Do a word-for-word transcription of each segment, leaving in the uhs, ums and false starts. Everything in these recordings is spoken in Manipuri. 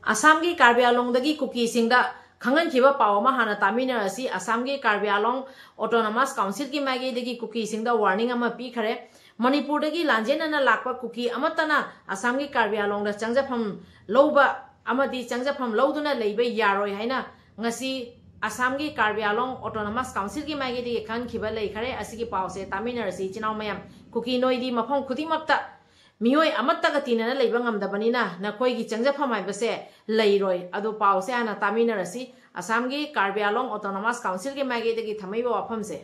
ꯑꯁꯥꯝꯒꯤ ꯀꯥꯔꯕꯤ ꯑꯥꯡꯂꯣꯡꯗꯒꯤ ꯀꯨꯀꯤꯁꯤꯡꯗ ꯈꯪꯍꯟꯈꯤꯕ ꯄꯥꯎ ꯑꯃ ꯍꯥꯟꯅ ꯇꯥꯃꯤꯟꯅꯔꯁꯤ꯫ ꯑꯁꯥꯝꯒꯤ ꯀꯥꯔꯕꯤ ꯑꯥꯡꯂꯣꯡ autonomous councilꯒꯤ ꯃꯥꯏꯀꯩꯗꯒꯤ ꯀꯨꯀꯤꯁꯤꯡꯗ warning ꯑꯃ ꯄꯤꯈꯔꯦ꯫ ꯃꯅꯤꯄꯨꯔꯗꯒꯤ ꯂꯥꯟꯖꯦꯟꯅꯅ ꯂꯥꯛꯄ ꯀꯨꯀꯤ ꯑꯃꯠꯇꯅ ꯑꯁꯥꯝꯒꯤ ꯀꯥꯔꯕꯤ ꯑꯥꯡꯂꯣꯡꯗ ꯆꯪꯖꯐꯝ ꯂꯧꯕ ꯑꯃꯗꯤ ꯆꯪꯖꯐꯝ ꯂꯧꯗꯨꯅ ꯂꯩꯕ ꯌꯥꯔꯣꯏ ꯍꯥꯏꯅ ꯉꯁꯤ ꯑꯁꯥꯝꯒꯤ ꯀꯥꯔꯕꯤ ꯑꯥꯡꯂꯣꯡ autonomous councilꯒꯤ ꯃꯥꯏꯀꯩꯗꯒꯤ ꯈꯪꯍꯟꯈꯤꯕ ꯂꯩꯈꯔꯦ꯫ ꯑꯁꯤꯒꯤ ꯄꯥꯎꯁꯦ ꯇꯥꯃꯤꯟꯅꯔꯁꯤ ꯏꯆꯤꯟ ꯏꯅꯥꯎ ꯃꯌꯥꯝ꯫ ꯀꯨꯀꯤ ꯅꯣꯏꯗꯤ ꯃꯐꯝ ꯈꯨꯗꯤꯡꯃꯛꯇ ꯃꯤꯑꯣꯏ ꯑꯃꯠꯇꯒ ꯇꯤꯟꯅꯅ ꯂꯩꯕ ꯉꯝꯗꯕꯅꯤꯅ ꯅꯈꯣꯏꯒꯤ ꯆꯪꯖꯐꯝ ꯍꯥꯏꯕꯁꯦ ꯂꯩꯔꯣꯏ꯫ ꯑꯗꯨ ꯄꯥꯎꯁꯦ ꯍꯥꯟꯅ ꯇꯥꯃꯤꯟꯅꯔꯁꯤ꯫ ꯑꯁꯥꯝꯒꯤ ꯀꯥꯔꯕꯤ ꯑꯥꯡꯂꯣꯡ autonomous councilꯒꯤ ꯃꯥꯏꯀꯩꯗꯒꯤ ꯊꯝꯃꯛꯏꯕ ꯋꯥꯐꯝꯁꯦ꯫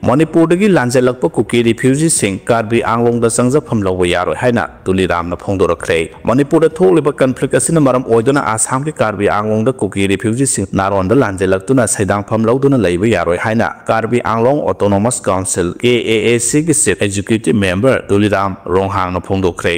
ꯃꯅꯤꯄꯨꯔꯗꯒꯤ ꯂꯥꯟꯖꯦꯜꯂꯛꯄ ꯀꯨꯀꯤ refugeeꯁꯤꯡ ꯀꯥꯔꯕꯤ ꯑꯥꯡꯂꯣꯡꯗ ꯆꯪꯖꯐꯝ ꯂꯧꯕ ꯌꯥꯔꯣꯏ ꯍꯥꯏꯅ ꯇꯨꯂꯤꯔꯥꯝꯅ ꯐꯣꯡꯗꯣꯔꯛꯈ꯭ꯔꯦ꯫ ꯃꯅꯤꯄꯨꯔꯗ ꯊꯣꯛꯂꯤꯕ conflict ꯑꯁꯤꯅ ꯃꯔꯝ ꯑꯣꯏꯗꯨꯅ ꯑꯁꯥꯝꯒꯤ ꯀꯥꯔꯕꯤ ꯑꯥꯡꯂꯣꯡꯗ ꯀꯨꯀꯤ refugeeꯁꯤꯡ ꯅꯥꯔꯣꯟꯗ ꯂꯥꯟꯖꯦꯜꯂꯛꯇꯨꯅ ꯁꯩꯗꯥꯡꯐꯝ ꯂꯧꯗꯨꯅ ꯂꯩꯕ ꯌꯥꯔꯣꯏ ꯍꯥꯏꯅ ꯀꯥꯔꯕꯤ ꯑꯥꯡꯂꯣꯡ autonomous council, ꯀꯦ ꯑꯦ ꯑꯦ ꯁꯤꯒꯤ chief executive member ꯇꯨꯂꯤꯔꯥꯝ ꯔꯣꯡꯍꯥꯡꯅ ꯐꯣꯡꯗꯣꯛꯈ꯭ꯔꯦ꯫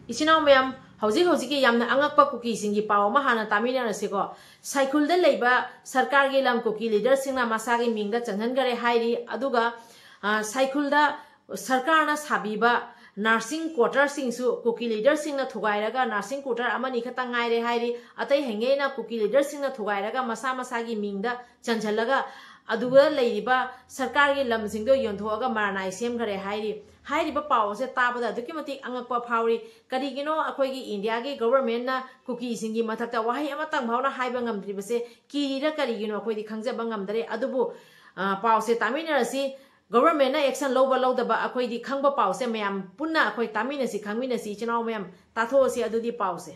ꯏꯆꯤꯟ ꯏꯅꯥꯎ ꯃꯌꯥꯝ, ꯍꯧꯖꯤꯛ ꯍꯧꯖꯤꯛꯀꯤ ꯌꯥꯝꯅ ꯑꯉꯛꯄ ꯀꯨꯀꯤꯁꯤꯡꯒꯤ ꯄꯥꯎ ꯑꯃ ꯍꯥꯟꯅ ꯇꯥꯃꯤꯟꯅꯔꯁꯤꯀꯣ꯫ ꯁꯥꯏꯈꯨꯜꯗ ꯂꯩꯕ ꯁꯔꯀꯥꯔꯒꯤ ꯂꯝ ꯀꯨꯀꯤ leaderꯁꯤꯡꯅ ꯃꯁꯥꯒꯤ ꯃꯤꯡꯗ ꯆꯪꯍꯟꯈꯔꯦ ꯍꯥꯏꯔꯤ꯫ ꯑꯗꯨꯒ, ꯑ, ꯁꯥꯏꯈꯨꯜꯗ ꯁꯔꯀꯥꯔꯅ ꯁꯥꯕꯤꯕ nursing quarterꯁꯤꯡꯁꯨ ꯀꯨꯀꯤ leaderꯁꯤꯡꯅ ꯊꯨꯒꯥꯏꯔꯒ nursing quarter ꯑꯃꯅꯤ ꯈꯛꯇ ꯉꯥꯏꯔꯦ ꯍꯥꯏꯔꯤ꯫ ꯑꯇꯩ ꯍꯦꯟꯒꯩꯅ ꯀꯨꯀꯤ leaderꯁꯤꯡꯅ ꯊꯨꯒꯥꯏꯔꯒ ꯃꯁꯥ ꯃꯁꯥꯒꯤ ꯃꯤꯡꯗ ꯆꯟꯁꯤꯜꯂꯒ ꯑꯗꯨꯗ ꯂꯩꯔꯤꯕ ꯁꯔꯀꯥꯔꯒꯤ ꯂꯝꯁꯤꯡꯗꯣ ꯌꯣꯟꯊꯣꯛꯑꯒ ꯃꯔꯥꯅꯥꯏ ꯁꯦꯝꯈꯔꯦ ꯍꯥꯏꯔꯤ꯫ ꯍꯥꯏꯔꯤꯕ ꯄꯥꯎ ꯑꯁꯦ ꯇꯥꯕꯗ ꯑꯗꯨꯛꯀꯤ ꯃꯇꯤꯛ ꯑꯉꯛꯄ ꯐꯥꯎꯔꯤ꯫ ꯀꯔꯤꯒꯤꯅꯣ ꯑꯩꯈꯣꯏꯒꯤ ꯏꯟꯗꯤꯌꯥꯒꯤ governmentꯅ ꯀꯨꯀꯤꯁꯤꯡꯒꯤ ꯃꯊꯛꯇ ꯋꯥꯍꯩ ꯑꯃꯇꯪ ꯐꯥꯎꯅ ꯍꯥꯏꯕ ꯉꯝꯗ꯭ꯔꯤꯕꯁꯦ ꯀꯤꯔꯤꯔ ꯀꯔꯤꯒꯤꯅꯣ ꯑꯩꯈꯣꯏꯗꯤ ꯈꯪꯖꯕ ꯉꯝꯗꯔꯦ꯫ ꯑꯗꯨꯕꯨ, ꯑ, ꯄꯥꯎꯁꯦ ꯇꯥꯃꯤꯟꯅꯔꯁꯤ꯫ Governmentꯅ action ꯂꯧꯕ ꯂꯧꯗꯕ ꯑꯩꯈꯣꯏꯗꯤ ꯈꯪꯕ ꯄꯥꯎꯁꯦ ꯃꯌꯥꯝ ꯄꯨꯟꯅ ꯑꯩꯈꯣꯏ ꯇꯥꯃꯤꯟꯅꯁꯤ, ꯈꯪꯃꯤꯟꯅꯁꯤ, ꯏꯆꯤꯟ ꯏꯅꯥꯎ ꯃꯌꯥꯝ꯫ ꯇꯥꯊꯣꯛꯑꯁꯤ ꯑꯗꯨꯗꯤ ꯄꯥꯎꯁꯦ꯫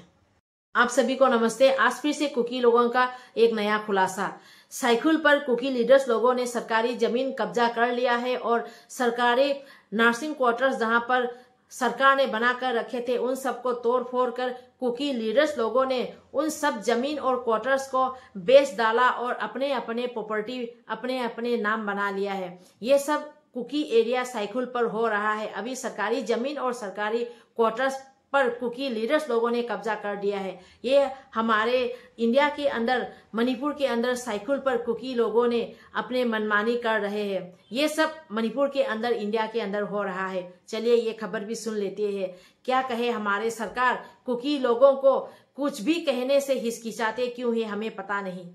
आप सभी को नमस्ते। आज फिर से कुकी लोगों का एक नया खुलासा। साइखुल पर कुकी लीडर्स लोगों ने सरकारी जमीन कब्जा कर लिया है और सरकारी nursing quarters जहां पर सरकार ने बनाकर रखे थे, उन सबको तोड़ फोड़ कर कुकी लीडर्स लोगों ने उन सब जमीन और क्वार्टर्स को बेच डाला और अपने अपने प्रॉपर्टी अपने अपने नाम बना लिया है। ये सब कुकी एरिया साइखुल पर हो रहा है। अभी सरकारी जमीन और सरकारी क्वार्टर्स पर कुकी लीडर्स लोगों ने कब्जा कर दिया है। ये हमारे इंडिया के अंदर, मणिपुर के अंदर साइखुल पर कुकी लोगों ने अपने मनमानी कर रहे हैं। ये सब मणिपुर के अंदर, इंडिया के अंदर हो रहा है। चलिए, ये खबर भी सुन लेते हैं। क्या कहे हमारे सरकार, कुकी लोगों को कुछ भी कहने से हिचकिचाते क्यों है, हमें पता नहीं।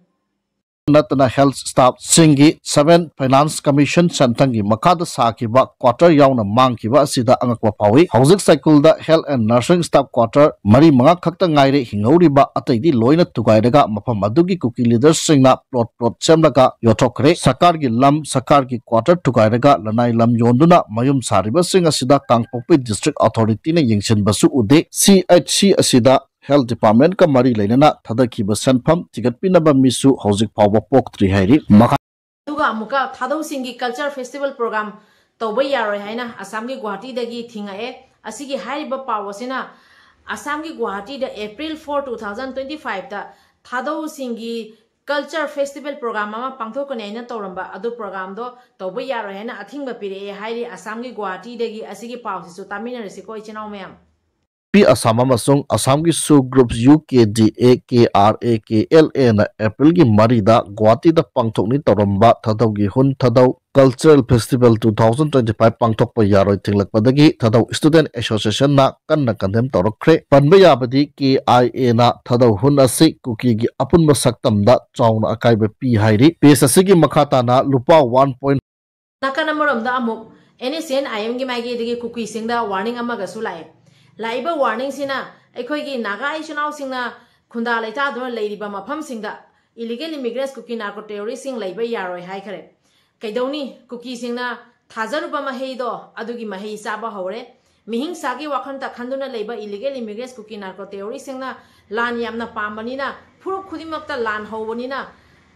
ꯅꯠꯇꯅ health staff ꯁꯤꯡꯒꯤ seven Finance Commission ꯁꯦꯟꯊꯪꯒꯤ ꯃꯈꯥꯗ ꯁꯥꯈꯤꯕ quarter ꯌꯥꯎꯅ ꯃꯥꯡꯈꯤꯕ ꯑꯁꯤꯗ ꯑꯉꯛꯄ ꯐꯥꯎꯏ꯫ ꯍꯧꯖꯤꯛ ꯁꯥꯏꯀꯨꯜꯗ health and nursing staff quarter ꯃꯔꯤ ꯃꯉꯥ ꯈꯛꯇ ꯉꯥꯏꯔꯦ ꯍꯤꯡꯍꯧꯔꯤꯕ, ꯑꯇꯩꯗꯤ ꯂꯣꯏꯅ ꯊꯨꯒꯥꯏꯔꯒ ꯃꯐꯝ ꯑꯗꯨꯒꯤ ꯀꯨꯀꯤ ꯂꯤꯗꯔꯁꯤꯡꯅ plot plot ꯁꯦꯝꯂꯒ ꯌꯣꯟꯊꯣꯛꯈ꯭ꯔꯦ꯫ ꯁꯔꯀꯥꯔꯒꯤ ꯂꯝ, ꯁꯔꯀꯥꯔꯒꯤ quarter ꯊꯨꯒꯥꯏꯔꯒ ꯂꯅꯥꯏ ꯂꯝ ꯌꯣꯟꯗꯨꯅ ꯃꯌꯨꯝ ꯁꯥꯔꯤꯕꯁꯤꯡ ꯑꯁꯤꯗ ꯀꯥꯡꯄꯣꯛꯄꯤ district authority ꯅ ꯌꯦꯡꯁꯤꯟꯕꯁꯨ ꯎꯗꯦ꯫ C H C ꯑꯁꯤꯗ health department ꯀ ꯃꯔꯤ ꯂꯩꯅꯅ ꯊꯥꯗꯈꯤꯕ ꯁꯦꯟꯐꯝ ꯊꯤꯒꯠꯄꯤꯅꯕ ꯃꯤꯁꯨ ꯍꯧꯖꯤꯛ ꯐꯥꯎꯕ ꯄꯣꯛꯇ꯭ꯔꯤ ꯍꯥꯏꯔꯤ꯫ ꯃꯈꯥ ꯑꯗꯨꯒ ꯑꯃꯨꯛꯀ ꯊꯥꯗꯧꯁꯤꯡꯒꯤ culture festival program ꯇꯧꯕ ꯌꯥꯔꯣꯏ ꯍꯥꯏꯅ ꯑꯁꯥꯝꯒꯤ ꯒꯨꯋꯥꯍꯥꯇꯤꯗꯒꯤ ꯊꯤꯡꯉꯛꯑꯦ꯫ ꯑꯁꯤꯒꯤ ꯍꯥꯏꯔꯤꯕ ꯄꯥꯎ ꯑꯁꯤꯅ ꯑꯁꯥꯝꯒꯤ ꯒꯨꯋꯥꯍꯥꯇꯤꯗ April four, two thousand twenty five ꯇ ꯊꯥꯗꯧꯁꯤꯡꯒꯤ culture festival program ꯑꯃ ꯄꯥꯡꯊꯣꯛꯀꯅꯤ ꯍꯥꯏꯅ ꯇꯧꯔꯝꯕ ꯑꯗꯨ program ꯗꯣ ꯇꯧꯕ ꯌꯥꯔꯣꯏ ꯍꯥꯏꯅ ꯑꯊꯤꯡꯕ ꯄꯤꯔꯛꯑꯦ ꯍꯥꯏꯔꯤ ꯑꯁꯥꯝꯒꯤ ꯒꯨꯋꯥꯍꯥꯇꯤꯗꯒꯤ꯫ ꯑꯁꯤꯒꯤ ꯄꯥꯎꯁꯤꯁꯨ ꯇꯥꯃꯤꯟꯅꯔꯁꯤꯀꯣ, ꯏꯆꯤꯟ ꯏꯅꯥꯎ ꯃꯌꯥꯝ꯫ ꯄꯤ ꯑꯁꯥꯝ ꯑꯃꯁꯨꯡ ꯑꯁꯥꯝꯒꯤ SoO groups U K D A, K R A, K L A ꯅ April ꯒꯤ ꯃꯔꯤꯗ ꯒꯨꯋꯥꯍꯥꯇꯤꯗ ꯄꯥꯡꯊꯣꯛꯅꯤ ꯇꯧꯔꯝꯕ ꯊꯥꯗꯧꯒꯤ ꯍꯨꯟ ꯊꯥꯗꯧ Cultural Festival two thousand twenty five ꯄꯥꯡꯊꯣꯛꯄ ꯌꯥꯔꯣꯏ ꯊꯤꯡꯂꯛꯄꯗꯒꯤ ꯊꯥꯗꯧ Student Association ꯅ ꯀꯟꯅ condemn ꯇꯧꯔꯛꯈ꯭ꯔꯦ꯫ ꯄꯟꯕ ꯌꯥꯕꯗꯤ K I A ꯅ ꯊꯥꯗꯧ ꯍꯨꯟ ꯑꯁꯤ ꯀꯨꯀꯤꯒꯤ ꯑꯄꯨꯟꯕ ꯁꯛꯇꯝꯗ ꯆꯥꯎꯅ ꯑꯀꯥꯏꯕ ꯄꯤ ꯍꯥꯏꯔꯤ꯫ Page ꯑꯁꯤꯒꯤ ꯃꯈꯥ ꯇꯥꯅ ꯂꯨꯄꯥ one point ꯅꯥꯀꯟ ꯑꯃꯔꯣꯝꯗ ꯑꯃꯨꯛ N S C N I M ꯒꯤ ꯃꯥꯏꯀꯩꯗꯒꯤ ꯀꯨꯀꯤꯁꯤꯡꯗ warning ꯑꯃꯒꯁꯨ ꯂꯥꯛꯑꯦ꯫ ꯂꯥꯛꯏꯕ warning ꯁꯤꯅ ꯑꯩꯈꯣꯏꯒꯤ ꯅꯥꯒꯥ ꯏꯆꯤꯟ ꯏꯅꯥꯎꯁꯤꯡꯅ ꯈꯨꯟꯗꯥ ꯂꯩꯇꯥꯗꯨꯅ ꯂꯩꯔꯤꯕ ꯃꯐꯝꯁꯤꯡꯗ illegal immigrants, ꯀꯨꯀꯤ narco terrorist ꯁꯤꯡ ꯂꯩꯕ ꯌꯥꯔꯣꯏ ꯍꯥꯏꯈꯔꯦ꯫ ꯀꯩꯗꯧꯅꯤ, ꯀꯨꯀꯤꯁꯤꯡꯅ ꯊꯥꯖꯔꯨꯕ ꯃꯍꯩꯗꯣ ꯑꯗꯨꯒꯤ ꯃꯍꯩ ꯆꯥꯕ ꯍꯧꯔꯦ꯫ ꯃꯤꯍꯤꯡꯁꯥꯒꯤ ꯋꯥꯈꯜꯇ ꯈꯟꯗꯨꯅ ꯂꯩꯕ illegal immigrants, ꯀꯨꯀꯤ narco terrorist ꯁꯤꯡꯅ ꯂꯥꯟ ꯌꯥꯝꯅ ꯄꯥꯝꯕꯅꯤꯅ, ꯐꯨꯔꯨꯞ ꯈꯨꯗꯤꯡꯃꯛꯇ ꯂꯥꯟ ꯍꯧꯕꯅꯤꯅ,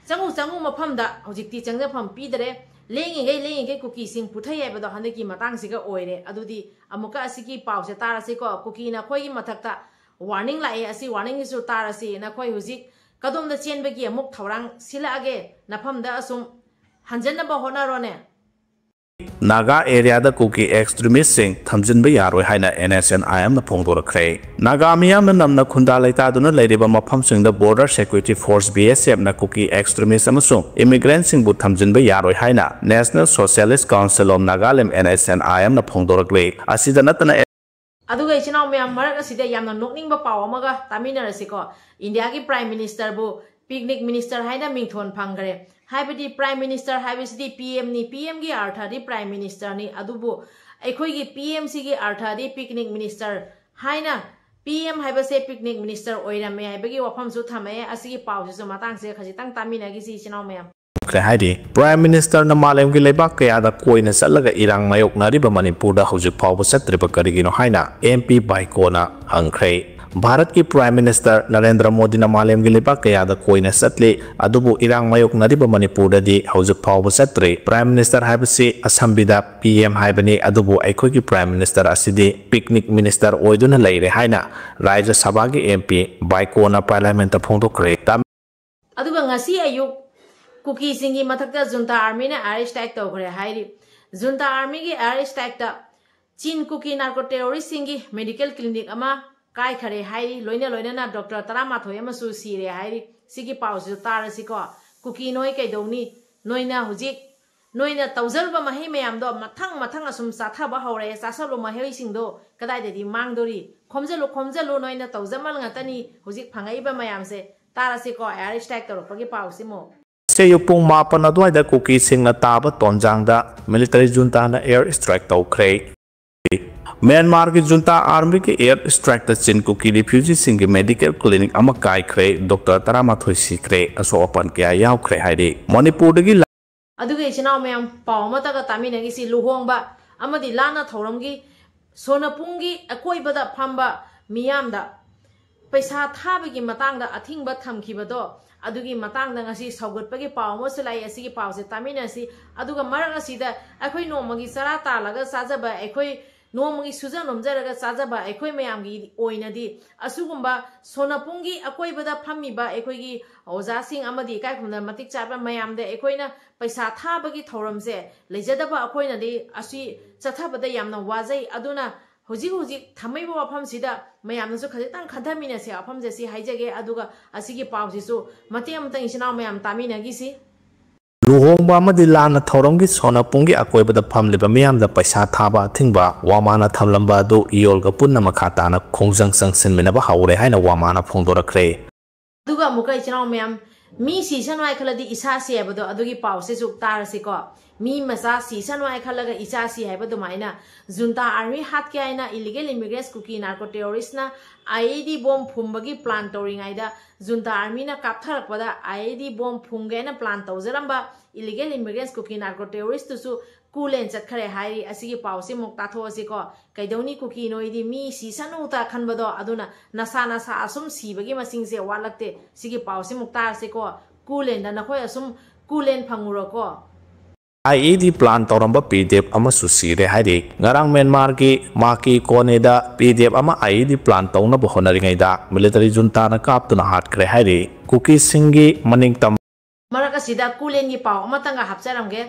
ꯆꯪꯉꯨ ꯆꯪꯉꯨ ꯃꯐꯝꯗ ꯍꯧꯖꯤꯛꯇꯤ ꯆꯪꯖꯐꯝ ꯄꯤꯗꯔꯦ꯫ ꯂꯦꯡꯉꯤꯈꯩ ꯂꯦꯡꯉꯤꯈꯩ ꯀꯨꯀꯤꯁꯤꯡ ꯄꯨꯊꯩ ꯍꯥꯏꯕꯗꯣ ꯍꯟꯗꯛꯀꯤ ꯃꯇꯥꯡꯁꯤꯒ ꯑꯣꯏꯔꯦ꯫ ꯑꯗꯨꯗꯤ ꯑꯃꯨꯛꯀ ꯑꯁꯤꯒꯤ ꯄꯥꯎꯁꯦ ꯇꯥꯔꯁꯤꯀꯣ꯫ ꯀꯨꯀꯤ ꯅꯈꯣꯏꯒꯤ ꯃꯊꯛꯇ warning ꯂꯥꯛꯑꯦ, ꯑꯁꯤ warning ꯁꯤꯁꯨ ꯇꯥꯔꯁꯤ꯫ ꯅꯈꯣꯏ ꯍꯧꯖꯤꯛ ꯀꯗꯣꯝꯗ ꯆꯦꯟꯕꯒꯤ ꯑꯃꯨꯛ ꯊꯧꯔꯥꯡ ꯁꯤꯜꯂꯛꯑꯒꯦ? ꯅꯐꯝꯗ ꯑꯁꯨꯝ ꯍꯟꯖꯟꯅꯕ ꯍꯣꯠꯅꯔꯣꯅꯦ꯫ ꯅꯥꯒꯥ ꯑꯦꯔꯤꯌꯥꯗ ꯀꯨꯀꯤ ꯑꯦꯛꯁꯇ꯭ꯔꯤꯃꯤꯁꯁꯤꯡ ꯊꯝꯖꯤꯟꯕ ꯌꯥꯔꯣꯏ ꯍꯥꯏꯅ NSCN-IM-ꯅ ꯐꯣꯡꯗꯣꯔꯛꯈ꯭ꯔꯦ꯫ ꯅꯥꯒꯥ ꯃꯤꯌꯥꯝꯅ ꯅꯝꯅ ꯈꯨꯟꯗꯥ ꯂꯩꯇꯥꯗꯨꯅ ꯂꯩꯔꯤꯕ ꯃꯐꯝꯁꯤꯡꯗ Border Security Force, BSF-ꯅ ꯀꯨꯀꯤ ꯑꯦꯛꯁꯇ꯭ꯔꯤꯃꯤꯁ ꯑꯃꯁꯨꯡ ꯏꯃꯤꯒ꯭ꯔꯦꯟꯁꯤꯡꯕꯨ ꯊꯝꯖꯤꯟꯕ ꯌꯥꯔꯣꯏ ꯍꯥꯏꯅ National Socialist Council of Nagalim, NSCN-IM-ꯅ ꯐꯣꯡꯗꯣꯔꯛꯂꯤ꯫ ꯑꯁꯤꯗ ꯅꯠꯇꯅ ꯑꯗꯨꯒ ꯏꯆꯤꯟ ꯏꯅꯥꯎ ꯃꯌꯥꯝ, ꯃꯔꯛ ꯑꯁꯤꯗ ꯌꯥꯝꯅ ꯅꯣꯛꯅꯤꯡꯕ ꯄꯥꯎ ꯑꯃꯒ ꯇꯥꯃꯤꯟꯅꯔꯁꯤꯀꯣ꯫ ꯏꯟꯗꯤꯌꯥꯒꯤ Prime Ministerꯕꯨ picnic minister ꯍꯥꯏꯅ ꯃꯤꯡꯊꯣꯟ ꯐꯪꯈ꯭ꯔꯦ꯫ ꯍꯥꯏꯕꯗꯤ Prime Minister ꯍꯥꯏꯕꯁꯤꯗꯤ PMꯅꯤ, PMꯒꯤ ꯑꯔꯊꯗꯤ Prime Ministerꯅꯤ꯫ ꯑꯗꯨꯕꯨ ꯑꯩꯈꯣꯏꯒꯤ PMꯁꯤꯒꯤ ꯑꯔꯊꯗꯤ picnic minister ꯍꯥꯏꯅ, PM ꯍꯥꯏꯕꯁꯦ picnic minister ꯑꯣꯏꯔꯝꯃꯦ ꯍꯥꯏꯕꯒꯤ ꯋꯥꯐꯝꯁꯨ ꯊꯝꯃꯛꯑꯦ꯫ ꯑꯁꯤꯒꯤ ꯄꯥꯎꯁꯤꯁꯨ ꯃꯇꯥꯡꯁꯦ ꯈꯖꯤꯛꯇꯪ ꯇꯥꯃꯤꯟꯅꯈꯤꯁꯤ ꯏꯆꯤꯟ ꯏꯅꯥꯎ ꯃꯌꯥꯝ꯫ ꯈ꯭ꯔꯦ ꯍꯥꯏꯔꯤ꯫ Prime Ministerꯅ ꯃꯥꯂꯦꯝꯒꯤ ꯂꯩꯕꯥꯛ ꯀꯌꯥꯗ ꯀꯣꯏꯅ ꯆꯠꯂꯒ ꯏꯔꯥꯡ ꯃꯥꯌꯣꯛꯅꯔꯤꯕ ꯃꯅꯤꯄꯨꯔꯗ ꯍꯧꯖꯤꯛ ꯐꯥꯎꯕ ꯆꯠꯇ꯭ꯔꯤꯕ ꯀꯔꯤꯒꯤꯅꯣ ꯍꯥꯏꯅ MP ꯕꯥꯏꯀꯣꯅ ꯍꯪꯈ꯭ꯔꯦ꯫ ꯚꯥꯔꯠꯀꯤ Prime Minister ꯅꯔꯦꯟꯗ꯭ꯔ ꯃꯣꯗꯤꯅ ꯃꯥꯂꯦꯝꯒꯤ ꯂꯩꯕꯥꯛ ꯀꯌꯥꯗ ꯀꯣꯏꯅ ꯆꯠꯂꯤ, ꯑꯗꯨꯕꯨ ꯏꯔꯥꯡ ꯃꯥꯌꯣꯛꯅꯔꯤꯕ ꯃꯅꯤꯄꯨꯔꯗꯗꯤ ꯍꯧꯖꯤꯛ ꯐꯥꯎꯕ ꯆꯠꯇ꯭ꯔꯤ꯫ Prime Minister ꯍꯥꯏꯕꯁꯤ ꯑꯁꯝꯕꯤꯗ PM ꯍꯥꯏꯕꯅꯤ, ꯑꯗꯨꯕꯨ ꯑꯩꯈꯣꯏꯒꯤ Prime Minister ꯑꯁꯤꯗꯤ picnic minister ꯑꯣꯏꯗꯨꯅ ꯂꯩꯔꯦ ꯍꯥꯏꯅ ꯔꯥꯖ꯭ꯌ ꯁꯚꯥꯒꯤ MP ꯕꯥꯏꯀꯣꯅ Parliamentꯇ ꯐꯣꯡꯗꯣꯛꯈ꯭ꯔꯦ꯫ ꯑꯗꯨꯒ ꯉꯁꯤ ꯑꯌꯨꯛ ꯀꯨꯀꯤꯁꯤꯡꯒꯤ ꯃꯊꯛꯇ junta armyꯅ air strike ꯇꯧꯈ꯭ꯔꯦ ꯍꯥꯏꯔꯤ꯫ Junta armyꯒꯤ air strikeꯇ ꯆꯤꯟ ꯀꯨꯀꯤ narco terroristꯁꯤꯡꯒꯤ medical clinic ꯑꯃ ꯀꯥꯏꯈꯔꯦ ꯍꯥꯏꯔꯤ꯫ ꯂꯣꯏꯅ ꯂꯣꯏꯅꯅ doctor ꯇꯔꯥꯃꯥꯊꯣꯏ ꯑꯃꯁꯨ ꯁꯤꯔꯦ ꯍꯥꯏꯔꯤ꯫ ꯁꯤꯒꯤ ꯄꯥꯎꯁꯤꯁꯨ ꯇꯥꯔꯁꯤꯀꯣ꯫ ꯀꯨꯀꯤ ꯅꯣꯏ ꯀꯩꯗꯧꯅꯤ? ꯅꯣꯏꯅ ꯍꯧꯖꯤꯛ, ꯅꯣꯏꯅ ꯇꯧꯖꯔꯨꯕ ꯃꯍꯩ ꯃꯌꯥꯝꯗꯣ ꯃꯊꯪ ꯃꯊꯪ ꯑꯁꯨꯝ ꯆꯥꯊꯕ ꯍꯧꯔꯛꯑꯦ꯫ ꯆꯥꯁꯜꯂꯨ ꯃꯍꯩꯁꯤꯡꯗꯣ ꯀꯗꯥꯏꯗꯗꯤ ꯃꯥꯡꯗꯣꯔꯤ? ꯈꯣꯝꯖꯜꯂꯨ, ꯈꯣꯝꯖꯜꯂꯨ, ꯅꯣꯏꯅ ꯇꯧꯖꯃꯜ ꯉꯥꯛꯇꯅꯤ ꯍꯧꯖꯤꯛ ꯐꯪꯉꯛꯏꯕ ꯃꯌꯥꯝꯁꯦ꯫ ꯇꯥꯔꯁꯤꯀꯣ, air strike ꯇꯧꯔꯛꯄꯒꯤ ꯄꯥꯎꯁꯤꯃꯨꯛ꯫ ꯉꯁꯤ ꯑꯌꯨꯛ ꯄꯨꯡ ꯃꯥꯄꯟ ꯑꯗꯨꯋꯥꯏꯗ ꯀꯨꯀꯤꯁꯤꯡꯅ ꯇꯥꯕ ꯇꯣꯟꯖꯥꯡꯗ military juntaꯅ air strike ꯇꯧꯈ꯭ꯔꯦ꯫ ꯃ꯭ꯌꯥꯟꯃꯥꯔꯒꯤ junta armyꯒꯤ air strikeꯇ ꯆꯤꯟ ꯀꯨꯀꯤ refugeeꯁꯤꯡꯒꯤ medical clinic ꯑꯃ ꯀꯥꯏꯈ꯭ꯔꯦ, doctor ꯇꯔꯥꯃꯥꯊꯣꯏ ꯁꯤꯈ꯭ꯔꯦ, ꯑꯁꯣꯛ ꯑꯄꯟ ꯀꯌꯥ ꯌꯥꯎꯈ꯭ꯔꯦ ꯍꯥꯏꯔꯤ꯫ ꯃꯅꯤꯄꯨꯔꯗꯒꯤ ꯑꯗꯨꯒ ꯏꯆꯤꯟ ꯏꯅꯥꯎ ꯃꯌꯥꯝ, ꯄꯥꯎ ꯑꯃꯠꯇꯒ ꯇꯥꯃꯤꯟꯅꯈꯤꯁꯤ꯫ ꯂꯨꯍꯣꯡꯕ ꯑꯃꯗꯤ ꯂꯥꯟꯅ ꯊꯧꯔꯝꯒꯤ ꯁꯣꯅꯄꯨꯡꯒꯤ ꯑꯀꯣꯏꯕꯗ ꯐꯝꯕ ꯃꯤꯌꯥꯝꯗ ꯄꯩꯁꯥ ꯊꯥꯕꯒꯤ ꯃꯇꯥꯡꯗ ꯑꯊꯤꯡꯕ ꯊꯝꯈꯤꯕꯗꯣ, ꯑꯗꯨꯒꯤ ꯃꯇꯥꯡꯗ ꯉꯁꯤ ꯁꯧꯒꯠꯄꯒꯤ ꯄꯥꯎ ꯑꯃꯁꯨ ꯂꯥꯛꯏ꯫ ꯑꯁꯤꯒꯤ ꯄꯥꯎꯁꯦ ꯇꯥꯃꯤꯟꯅꯁꯤ꯫ ꯑꯗꯨꯒ ꯃꯔꯛ ꯑꯁꯤꯗ ꯑꯩꯈꯣꯏ ꯅꯣꯡꯃꯒꯤ ꯆꯔꯥ ꯇꯥꯜꯂꯒ ꯆꯥꯖꯕ ꯑꯩꯈꯣꯏ ꯅꯣꯡꯃꯒꯤ ꯁꯨꯖ ꯅꯣꯝꯖꯔꯒ ꯆꯥꯖꯕ ꯑꯩꯈꯣꯏ ꯃꯌꯥꯝꯒꯤ ꯑꯣꯏꯅꯗꯤ ꯑꯁꯤꯒꯨꯝꯕ ꯁꯣꯅꯄꯨꯡꯒꯤ ꯑꯀꯣꯏꯕꯗ ꯐꯝꯃꯤꯕ ꯑꯩꯈꯣꯏꯒꯤ ꯑꯣꯖꯥꯁꯤꯡ ꯑꯃꯗꯤ ꯏꯀꯥꯏ ꯈꯨꯝꯅꯕ ꯃꯇꯤꯛ ꯆꯥꯕ ꯃꯌꯥꯝꯗ ꯑꯩꯈꯣꯏꯅ ꯄꯩꯁꯥ ꯊꯥꯕꯒꯤ ꯊꯧꯔꯝꯁꯦ ꯂꯩꯖꯗꯕ ꯑꯩꯈꯣꯏꯅꯗꯤ ꯑꯁꯤ ꯆꯠꯊꯕꯗ ꯌꯥꯝꯅ ꯋꯥꯖꯩ꯫ ꯑꯗꯨꯅ ꯍꯧꯖꯤꯛ ꯍꯧꯖꯤꯛ ꯊꯝꯃꯛꯏꯕ ꯋꯥꯐꯝꯁꯤꯗ ꯃꯌꯥꯝꯅꯁꯨ ꯈꯖꯤꯛꯇꯪ ꯈꯟꯊꯃꯤꯟꯅꯁꯦ꯫ ꯋꯥꯐꯝꯁꯦ ꯁꯤ ꯍꯥꯏꯖꯒꯦ, ꯑꯗꯨꯒ ꯑꯁꯤꯒꯤ ꯄꯥꯎꯁꯤꯁꯨ ꯃꯇꯦꯛ ꯑꯃꯇꯪ ꯏꯆꯤꯟ ꯏꯅꯥꯎ ꯃꯌꯥꯝ ꯇꯥꯃꯤꯟꯅꯈꯤꯁꯤ꯫ ꯂꯨꯍꯣꯡꯕ ꯑꯃꯗꯤ ꯂꯥꯟꯅ ꯊꯧꯔꯝꯒꯤ ꯁꯣꯅꯄꯨꯡꯒꯤ ꯑꯀꯣꯏꯕꯗ ꯐꯝꯂꯤꯕ ꯃꯤꯌꯥꯝꯗ ꯄꯩꯁꯥ ꯊꯥꯕ ꯑꯊꯤꯡꯕ ꯋꯥꯃꯥꯅ ꯊꯝꯂꯝꯕ ꯑꯗꯨ ꯏꯌꯣꯜꯒ ꯄꯨꯟꯅ ꯃꯈꯥ ꯇꯥꯅ ꯈꯣꯡꯖꯪ ꯆꯪꯁꯤꯟꯃꯤꯟꯅꯕ ꯍꯧꯔꯦ ꯍꯥꯏꯅ ꯋꯥꯃꯥꯅ ꯐꯣꯡꯗꯣꯔꯛꯈ꯭ꯔꯦ꯫ ꯑꯗꯨꯒ ꯑꯃꯨꯛꯀ ꯏꯆꯤꯟ ꯏꯅꯥꯎ ꯃꯌꯥꯝ, ꯃꯤ ꯁꯤꯁꯅꯨ ꯍꯥꯏ ꯈꯜꯂꯗꯤ ꯏꯁꯥ ꯁꯤ ꯍꯥꯏꯕꯗꯣ, ꯑꯗꯨꯒꯤ ꯄꯥꯎꯁꯤꯁꯨ ꯇꯥꯔꯁꯤꯀꯣ꯫ ꯃꯤ ꯃꯆꯥ ꯁꯤꯁꯅꯨ ꯍꯥꯏ ꯈꯜꯂꯒ ꯏꯆꯥ ꯁꯤ ꯍꯥꯏꯕ ꯑꯗꯨꯃꯥꯏꯅ ꯖꯨꯟꯇꯥ ꯑꯥꯔꯃꯤ ꯍꯥꯠꯀꯦ ꯍꯥꯏꯅ ꯏꯂꯤꯒꯦꯜ ꯏꯃꯤꯒ꯭ꯔꯦꯟꯁ ꯀꯨꯀꯤ ꯅꯥꯔꯀꯣ ꯇꯦꯔꯣꯔꯤꯁꯅ ꯑꯥꯏ ꯏ ꯗꯤ ꯕꯣꯝ ꯐꯨꯝꯕꯒꯤ ꯄ꯭ꯂꯥꯟ ꯇꯧꯔꯤꯉꯩꯗ ꯖꯨꯟꯇꯥ ꯑꯥꯔꯃꯤꯅ ꯀꯥꯞꯊꯔꯛꯄꯗ ꯑꯥꯏ ꯏ ꯗꯤ ꯕꯣꯝ ꯐꯨꯝꯒꯦ ꯍꯥꯏꯅ ꯄ꯭ꯂꯥꯟ ꯇꯧꯖꯔꯝꯕ ꯏꯂꯤꯒꯦꯜ ꯏꯃꯤꯒ꯭ꯔꯦꯟꯁ ꯀꯨꯀꯤ ꯅꯥꯔꯀꯣ ꯇꯦꯔꯣꯔꯤꯁꯇꯨꯁꯨ ꯀꯨꯂꯦꯟ ꯆꯠꯈ꯭ꯔꯦ ꯍꯥꯏꯔꯤ꯫ ꯑꯁꯤꯒꯤ ꯄꯥꯎꯁꯤ ꯑꯃꯨꯛ ꯇꯥꯊꯣꯛꯑꯁꯤꯀꯣ꯫ ꯀꯩꯗꯧꯅꯤ, ꯀꯨꯀꯤ ꯅꯣꯏꯗꯤ ꯃꯤ ꯁꯤꯁꯅꯨꯇ ꯈꯟꯕꯗꯣ, ꯑꯗꯨꯅ ꯅꯁꯥ ꯅꯁꯥ ꯑꯁꯨꯝ ꯁꯤꯕꯒꯤ ꯃꯁꯤꯡꯁꯦ ꯋꯥꯠꯂꯛꯇꯦ꯫ ꯁꯤꯒꯤ ꯄꯥꯎꯁꯤ ꯑꯃꯨꯛ ꯇꯥꯔꯁꯤꯀꯣ꯫ ꯀꯨꯂꯦꯟꯗ ꯅꯈꯣꯏ ꯑꯁꯨꯝ ꯀꯨꯂꯦꯟ ꯐꯪꯉꯨꯔꯣꯀꯣ꯫ ꯑꯥꯏ ꯏ ꯗꯤ ꯄ꯭ꯂꯥꯟ ꯇꯧꯔꯝꯕ ꯄꯤ ꯗꯤ ꯑꯦꯐ ꯑꯃꯁꯨ ꯁꯤꯔꯦ ꯍꯥꯏꯔꯤ꯫ ꯉꯔꯥꯡ ꯃ꯭ꯌꯥꯟꯃꯥꯔꯒꯤ ꯃꯥꯀꯤ ꯀꯣꯅꯦꯗ ꯄꯤ ꯗꯤ ꯑꯦꯐ ꯑꯃ ꯑꯥꯏ ꯏ ꯗꯤ ꯄ꯭ꯂꯥꯟ ꯇꯧꯅꯕ ꯍꯣꯠꯅꯔꯤꯉꯩꯗ ꯃꯤꯂꯤꯇꯔꯤ ꯖꯨꯟꯇꯥꯅ ꯀꯥꯞꯇꯨꯅ ꯍꯥꯠꯈ꯭ꯔꯦ ꯍꯥꯏꯔꯤ꯫ ꯀꯨꯀꯤꯁꯤꯡꯒꯤ ꯃꯅꯤꯡꯇꯝ ꯃꯔꯛ ꯑꯁꯤꯗ ꯀꯨꯂꯦꯟꯒꯤ ꯄꯥꯎ ꯑꯃꯇꯪꯒ ꯍꯥꯞꯆꯔꯝꯒꯦ꯫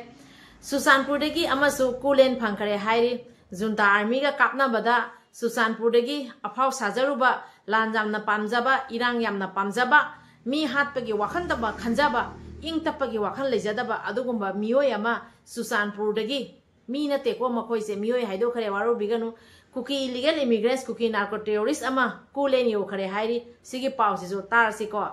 ꯆꯨꯔꯆꯥꯟꯄꯨꯔꯗꯒꯤ ꯑꯃꯁꯨ ꯀꯨꯂꯦꯟ ꯐꯪꯈ꯭ꯔꯦ ꯍꯥꯏꯔꯤ꯫ ꯖꯨꯟꯇꯥ ꯑꯥꯔꯃꯤꯒ ꯀꯥꯞꯅꯕꯗ ꯆꯨꯔꯆꯥꯟꯄꯨꯔꯗꯒꯤ ꯑꯐꯥꯎ ꯁꯥꯖꯔꯨꯕ, ꯂꯥꯟ ꯌꯥꯝꯅ ꯄꯥꯝꯖꯕ, ꯏꯔꯥꯡ ꯌꯥꯝꯅ ꯄꯥꯝꯖꯕ, ꯃꯤ ꯍꯥꯠꯄꯒꯤ ꯋꯥꯈꯜꯗꯕ ꯈꯟꯖꯕ, ꯏꯪ ꯇꯞꯄꯒꯤ ꯋꯥꯈꯜ ꯂꯩꯖꯗꯕ ꯑꯗꯨꯒꯨꯝꯕ ꯃꯤꯑꯣꯏ ꯑꯃ ꯆꯨꯔꯆꯥꯟꯄꯨꯔꯗꯒꯤ, ꯃꯤ ꯅꯠꯇꯦꯀꯣ ꯃꯈꯣꯏꯁꯦ, ꯃꯤꯑꯣꯏ ꯍꯥꯏꯗꯣꯛꯈ꯭ꯔꯦ, ꯋꯥꯔꯧꯕꯤꯒꯅꯨ, ꯀꯨꯀꯤ ꯏꯂꯤꯒꯦꯜ ꯏꯃꯤꯒ꯭ꯔꯦꯟꯁ, ꯀꯨꯀꯤ ꯅꯥꯔꯀꯣ ꯇꯦꯔꯣꯔꯤꯁ ꯑꯃ ꯀꯨꯂꯦꯟ ꯌꯧꯈ꯭ꯔꯦ ꯍꯥꯏꯔꯤ꯫ ꯁꯤꯒꯤ ꯄꯥꯎꯁꯤꯁꯨ ꯇꯥꯔꯁꯤꯀꯣ꯫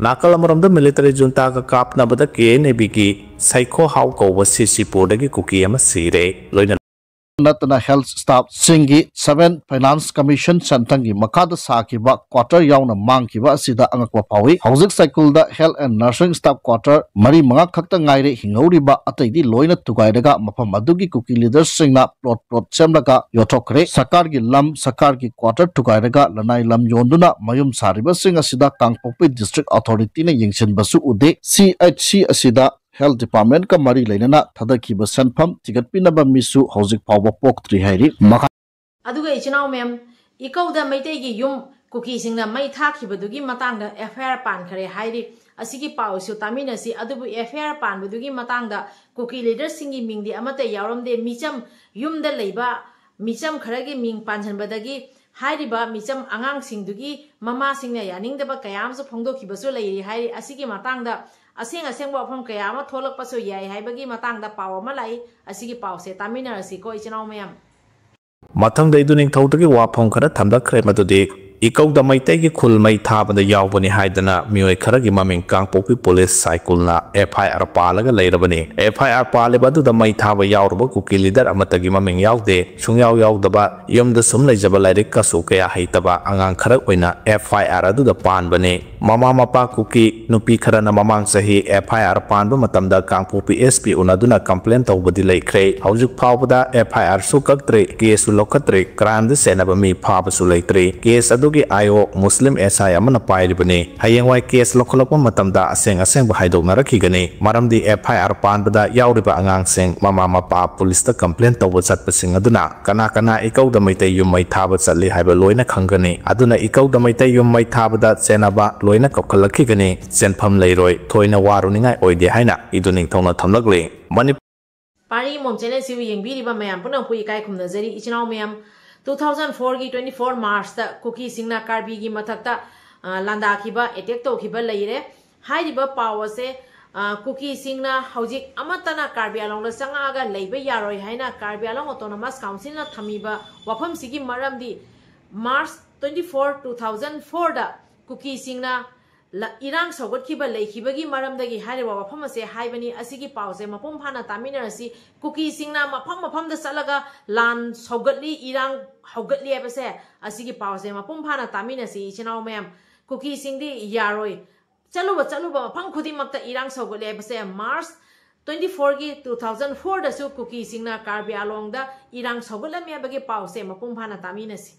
ꯅꯥꯀꯜ ꯑꯃꯔꯣꯝꯗ ꯃꯤꯂꯤꯇꯔꯤ ꯖꯨꯟꯇꯥꯒ ꯀꯥꯞꯅꯕꯗ ꯀꯦ ꯑꯦꯟ ꯑꯦ ꯕꯤꯒꯤ ꯁꯩꯈꯣꯍꯥꯎ ꯀꯧꯕ ꯁꯤ ꯁꯤꯄꯨꯔꯗꯒꯤ ꯀꯨꯀꯤ ꯑꯃ ꯁꯤꯔꯦ꯫ ꯂꯣꯏꯅ ꯅꯠꯇꯅ ꯍꯦꯜꯊ ꯁ꯭ꯇꯥꯐꯁꯤꯡꯒꯤ ꯁꯚꯦꯟ ꯐꯥꯏꯅꯥꯟꯁ ꯀꯃꯤꯁꯟ ꯁꯦꯟꯊꯪꯒꯤ ꯃꯈꯥꯗ ꯁꯥꯈꯤꯕ ꯀ꯭ꯋꯥꯇꯔ ꯌꯥꯎꯅ ꯃꯥꯡꯈꯤꯕ ꯑꯁꯤꯗ ꯑꯉꯛꯄ ꯐꯥꯎꯏ꯫ ꯍꯧꯖꯤꯛ ꯁꯥꯏꯀꯨꯜꯗ health and nursing staff quarter ꯃꯔꯤ ꯃꯉꯥ ꯈꯛꯇ ꯉꯥꯏꯔꯦ ꯍꯤꯡꯍꯧꯔꯤꯕ, ꯑꯇꯩꯗꯤ ꯂꯣꯏꯅ ꯊꯨꯒꯥꯏꯔꯒ ꯃꯐꯝ ꯑꯗꯨꯒꯤ ꯀꯨꯀꯤ ꯂꯤꯗꯔꯁꯤꯡꯅ ꯄ꯭ꯂꯣꯠ ꯄ꯭ꯂꯣꯠ ꯁꯦꯝꯂꯒ ꯌꯣꯟꯊꯣꯛꯈ꯭ꯔꯦ꯫ ꯁꯔꯀꯥꯔꯒꯤ ꯂꯝ, ꯁꯔꯀꯥꯔꯒꯤ ꯀ꯭ꯋꯥꯇꯔ ꯊꯨꯒꯥꯏꯔꯒ ꯂꯅꯥꯏ ꯂꯝ ꯌꯣꯟꯗꯨꯅ ꯃꯌꯨꯝ ꯁꯥꯔꯤꯕꯁꯤꯡ ꯑꯁꯤꯗ ꯀꯥꯡꯄꯣꯛꯄꯤ ꯗꯤꯁꯇ꯭ꯔꯤꯛ ꯑꯣꯊꯣꯔꯤꯇꯤꯅ ꯌꯦꯡꯁꯤꯟꯕꯁꯨ ꯎꯗꯦ꯫ ꯁꯤ ꯑꯩꯆ ꯁꯤ ꯑꯁꯤꯗ Health Departmentꯀ ꯃꯔꯤ ꯂꯩꯅꯅ ꯊꯥꯗꯈꯤꯕ ꯁꯦꯟꯐꯝ ꯊꯤꯒꯠꯄꯤꯅꯕ ꯃꯤꯁꯨ ꯍꯧꯖꯤꯛ ꯐꯥꯎꯕ ꯄꯣꯛꯇ꯭ꯔꯤ ꯍꯥꯏꯔꯤ꯫ ꯃꯈꯥ ꯑꯗꯨꯒ ꯏꯆꯤꯟ ꯏꯅꯥꯎ ꯃꯌꯥꯝ, ꯏꯀꯧꯗ ꯃꯩꯇꯩꯒꯤ ꯌꯨꯝ ꯀꯨꯀꯤꯁꯤꯡꯅ ꯃꯩ ꯊꯥꯈꯤꯕꯗꯨꯒꯤ ꯃꯇꯥꯡꯗ F I R ꯄꯥꯟꯈꯔꯦ ꯍꯥꯏꯔꯤ꯫ ꯑꯁꯤꯒꯤ ꯄꯥꯎꯁꯨ ꯇꯥꯃꯤꯟꯅꯁꯤ꯫ ꯑꯗꯨꯕꯨ F I R ꯄꯥꯟꯕꯗꯨꯒꯤ ꯃꯇꯥꯡꯗ ꯀꯨꯀꯤ ꯂꯤꯗꯔꯁꯤꯡꯒꯤ ꯃꯤꯡꯗꯤ ꯑꯃꯠꯇ ꯌꯥꯎꯔꯝꯗꯦ꯫ ꯃꯤꯆꯝ, ꯌꯨꯝꯗ ꯂꯩꯕ ꯃꯤꯆꯝ ꯈꯔꯒꯤ ꯃꯤꯡ ꯄꯥꯟꯁꯤꯟꯕꯗꯒꯤ ꯍꯥꯏꯔꯤꯕ ꯃꯤꯆꯝ ꯑꯉꯥꯡꯁꯤꯡꯗꯨꯒꯤ ꯃꯃꯥꯁꯤꯡꯅ ꯌꯥꯅꯤꯡꯗꯕ ꯀꯌꯥ ꯑꯃꯁꯨ ꯐꯣꯡꯗꯣꯛꯈꯤꯕꯁꯨ ꯂꯩꯔꯤ ꯍꯥꯏꯔꯤ꯫ ꯑꯁꯤꯒꯤ ꯃꯇꯥꯡꯗ ꯑꯁꯦꯡ ꯑꯁꯦꯡꯕ ꯋꯥꯐꯝ ꯀꯌꯥ ꯑꯃ ꯊꯣꯛꯂꯛꯄꯁꯨ ꯌꯥꯏ ꯍꯥꯏꯕꯒꯤ ꯃꯇꯥꯡꯗ ꯄꯥꯎ ꯑꯃ ꯂꯥꯛꯏ꯫ ꯑꯁꯤꯒꯤ ꯄꯥꯎꯁꯦ ꯇꯥꯃꯤꯟꯅꯔꯁꯤꯀꯣ ꯏꯆꯤꯟ ꯏꯅꯥꯎ ꯃꯌꯥꯝ꯫ ꯃꯊꯪꯗ ꯏꯗꯨ ꯅꯤꯡꯊꯧꯗꯒꯤ ꯋꯥꯐꯝ ꯈꯔ ꯊꯝꯂꯛꯈ꯭ꯔꯦ, ꯃꯗꯨꯗꯤ ꯏꯀꯧꯗ ꯃꯩꯇꯩꯒꯤ ꯈꯨꯜ ꯃꯩ ꯊꯥꯕꯗ ꯌꯥꯎꯕꯅꯤ ꯍꯥꯏꯗꯅ ꯃꯤꯑꯣꯏ ꯈꯔꯒꯤ ꯃꯃꯤꯡ ꯀꯥꯡꯄꯣꯛꯄꯤ ꯄꯨꯂꯤꯁ ꯁꯥꯏꯀꯨꯜꯅ F I R ꯄꯥꯜꯂꯒ ꯂꯩꯔꯕꯅꯤ꯫ F I R ꯄꯥꯜꯂꯤꯕ ꯑꯗꯨꯗ ꯃꯩ ꯊꯥꯕ ꯌꯥꯎꯔꯨꯕ ꯀꯨꯀꯤ ꯂꯤꯗꯔ ꯑꯃꯠꯇꯒꯤ ꯃꯃꯤꯡ ꯌꯥꯎꯗꯦ꯫ ꯁꯨꯡꯌꯥꯎ ꯌꯥꯎꯗꯕ, ꯌꯨꯝꯗ ꯁꯨꯝ ꯂꯩꯖꯕ, ꯂꯥꯏꯔꯤꯛ ꯀꯁꯨ ꯀꯌꯥ ꯍꯩꯇꯕ ꯑꯉꯥꯡ ꯈꯔ ꯑꯣꯏꯅ F I R ꯑꯗꯨꯗ ꯄꯥꯟꯕꯅꯤ꯫ ꯃꯃꯥ ꯃꯄꯥ ꯀꯨꯀꯤ ꯅꯨꯄꯤ ꯈꯔꯅ ꯃꯃꯥꯡ ꯆꯍꯤ F I R ꯄꯥꯟꯕ ꯃꯇꯝꯗ ꯀꯥꯡꯄꯣꯛꯄꯤ S P ꯎꯅꯗꯨꯅ complain ꯇꯧꯕꯗꯤ ꯂꯩꯈ꯭ꯔꯦ꯫ ꯍꯧꯖꯤꯛ ꯐꯥꯎꯕꯗ F I R ꯁꯨ ꯀꯛꯇ꯭ꯔꯤ, case ꯁꯨ ꯂꯧꯈꯠꯇ꯭ꯔꯤ, crime ꯗ ꯆꯦꯟꯅꯕ ꯃꯤ ꯐꯥꯕꯁꯨ ꯂꯩꯇ꯭ꯔꯤ꯫ Case ꯑꯗꯨꯒꯤ I O Muslim S I ꯑꯃꯅ ꯄꯥꯏꯔꯤꯕꯅꯤ꯫ ꯍꯌꯦꯡꯋꯥꯏ case ꯂꯧꯈꯠꯂꯛꯄ ꯃꯇꯝꯗ ꯑꯁꯦꯡ ꯑꯁꯦꯡꯕ ꯍꯥꯏꯗꯣꯛꯅꯔꯛꯈꯤꯒꯅꯤ꯫ ꯃꯔꯝꯗꯤ F I R ꯄꯥꯟꯕꯗ ꯌꯥꯎꯔꯤꯕ ꯑꯉꯥꯡꯁꯤꯡ ꯃꯃꯥ ꯃꯄꯥ ꯄꯨꯂꯤꯁꯇ complain ꯇꯧꯕ ꯆꯠꯄꯁꯤꯡ ꯑꯗꯨꯅ ꯀꯅꯥ ꯀꯅꯥ ꯏꯀꯧꯗ ꯃꯩꯇꯩ ꯌꯨꯝ ꯃꯩ ꯊꯥꯕ ꯆꯠꯂꯤ ꯍꯥꯏꯕ ꯂꯣꯏꯅ ꯈꯪꯒꯅꯤ꯫ ꯑꯗꯨꯅ ꯏꯀꯧꯗ ꯃꯩꯇꯩ ꯌꯨꯝ ꯃꯩ ꯊꯥꯕꯗ ꯆꯦꯟꯅꯕ ꯂꯣꯏꯅ ꯀꯧꯈꯠꯂꯛꯈꯤꯒꯅꯤ꯫ ꯆꯦꯟꯐꯝ ꯂꯩꯔꯣꯏ, ꯊꯣꯏꯅ ꯋꯥꯔꯨꯅꯤꯡꯉꯥꯏ ꯑꯣꯏꯗꯦ ꯍꯥꯏꯅ ꯏꯗꯨ ꯅꯤꯡꯊꯧꯅ ꯊꯝꯂꯛꯂꯤ꯫ ꯃꯅꯤ- ꯄꯥꯔꯤ ꯃꯣꯝ ꯆꯦꯅꯦꯜꯁꯤꯕꯨ ꯌꯦꯡꯕꯤꯔꯤꯕ ꯃꯌꯥꯝ ꯄꯨꯝꯅꯃꯛꯄꯨ ꯏꯀꯥꯏ ꯈꯨꯝꯅꯖꯔꯤ꯫ ꯏꯆꯤꯟ ꯏꯅꯥꯎ ꯃꯌꯥꯝ, two thousand four ꯒꯤ twenty four March ꯇ ꯀꯨꯀꯤꯁꯤꯡꯅ ꯀꯥꯔꯕꯤꯒꯤ ꯃꯊꯛꯇ, ꯑ, ꯂꯥꯟꯗꯥꯈꯤꯕ, attack ꯇꯧꯈꯤꯕ ꯂꯩꯔꯦ꯫ ꯍꯥꯏꯔꯤꯕ ꯄꯥꯎ ꯑꯁꯦ, ꯑ, ꯀꯨꯀꯤꯁꯤꯡꯅ ꯍꯧꯖꯤꯛ ꯑꯃꯠꯇꯅ ꯀꯥꯔꯕꯤ ꯑꯂꯣꯡꯗ ꯆꯪꯉꯛꯑꯒ ꯂꯩꯕ ꯌꯥꯔꯣꯏ ꯍꯥꯏꯅ ꯀꯥꯔꯕꯤ ꯑꯂꯣꯡ Autonomous Council ꯅ ꯊꯝꯃꯤꯕ ꯋꯥꯐꯝꯁꯤꯒꯤ ꯃꯔꯝꯗꯤ March twenty four, two thousand four ꯗ ꯀꯨꯀꯤꯁꯤꯡꯅ ꯂ-, ꯏꯔꯥꯡ ꯁꯧꯒꯠꯈꯤꯕ ꯂꯩꯈꯤꯕꯒꯤ ꯃꯔꯝꯗꯒꯤ ꯍꯥꯏꯔꯤꯕ ꯋꯥꯐꯝ ꯑꯁꯦ ꯍꯥꯏꯕꯅꯤ꯫ ꯑꯁꯤꯒꯤ ꯄꯥꯎꯁꯦ ꯃꯄꯨꯡ ꯐꯥꯅ ꯇꯥꯃꯤꯟꯅꯔꯁꯤ꯫ ꯀꯨꯀꯤꯁꯤꯡꯅ ꯃꯐꯝ ꯃꯐꯝꯗ ꯆꯠꯂꯒ ꯂꯥꯟ ꯁꯧꯒꯠꯂꯤ, ꯏꯔꯥꯡ ꯍꯧꯒꯠꯂꯤ ꯍꯥꯏꯕꯁꯦ, ꯑꯁꯤꯒꯤ ꯄꯥꯎꯁꯦ ꯃꯄꯨꯡ ꯐꯥꯅ ꯇꯥꯃꯤꯟꯅꯁꯤ, ꯏꯆꯤꯟ ꯏꯅꯥꯎ ꯃꯌꯥꯝ꯫ ꯀꯨꯀꯤꯁꯤꯡꯗꯤ ꯌꯥꯔꯣꯏ꯫ ꯆꯠꯂꯨꯕ, ꯆꯠꯂꯨꯕ ꯃꯐꯝ ꯈꯨꯗꯤꯡꯃꯛꯇ ꯏꯔꯥꯡ ꯁꯧꯒꯠꯂꯦ ꯍꯥꯏꯕꯁꯦ March twenty four ꯒꯤ two thousand four ꯗꯁꯨ ꯀꯨꯀꯤꯁꯤꯡꯅ ꯀꯥꯔꯕꯤ ꯑꯂꯣꯡꯗ ꯏꯔꯥꯡ ꯁꯧꯒꯠꯂꯝꯃꯤ ꯍꯥꯏꯕꯒꯤ ꯄꯥꯎꯁꯦ ꯃꯄꯨꯡ ꯐꯥꯅ ꯇꯥꯃꯤꯟꯅꯁꯤ꯫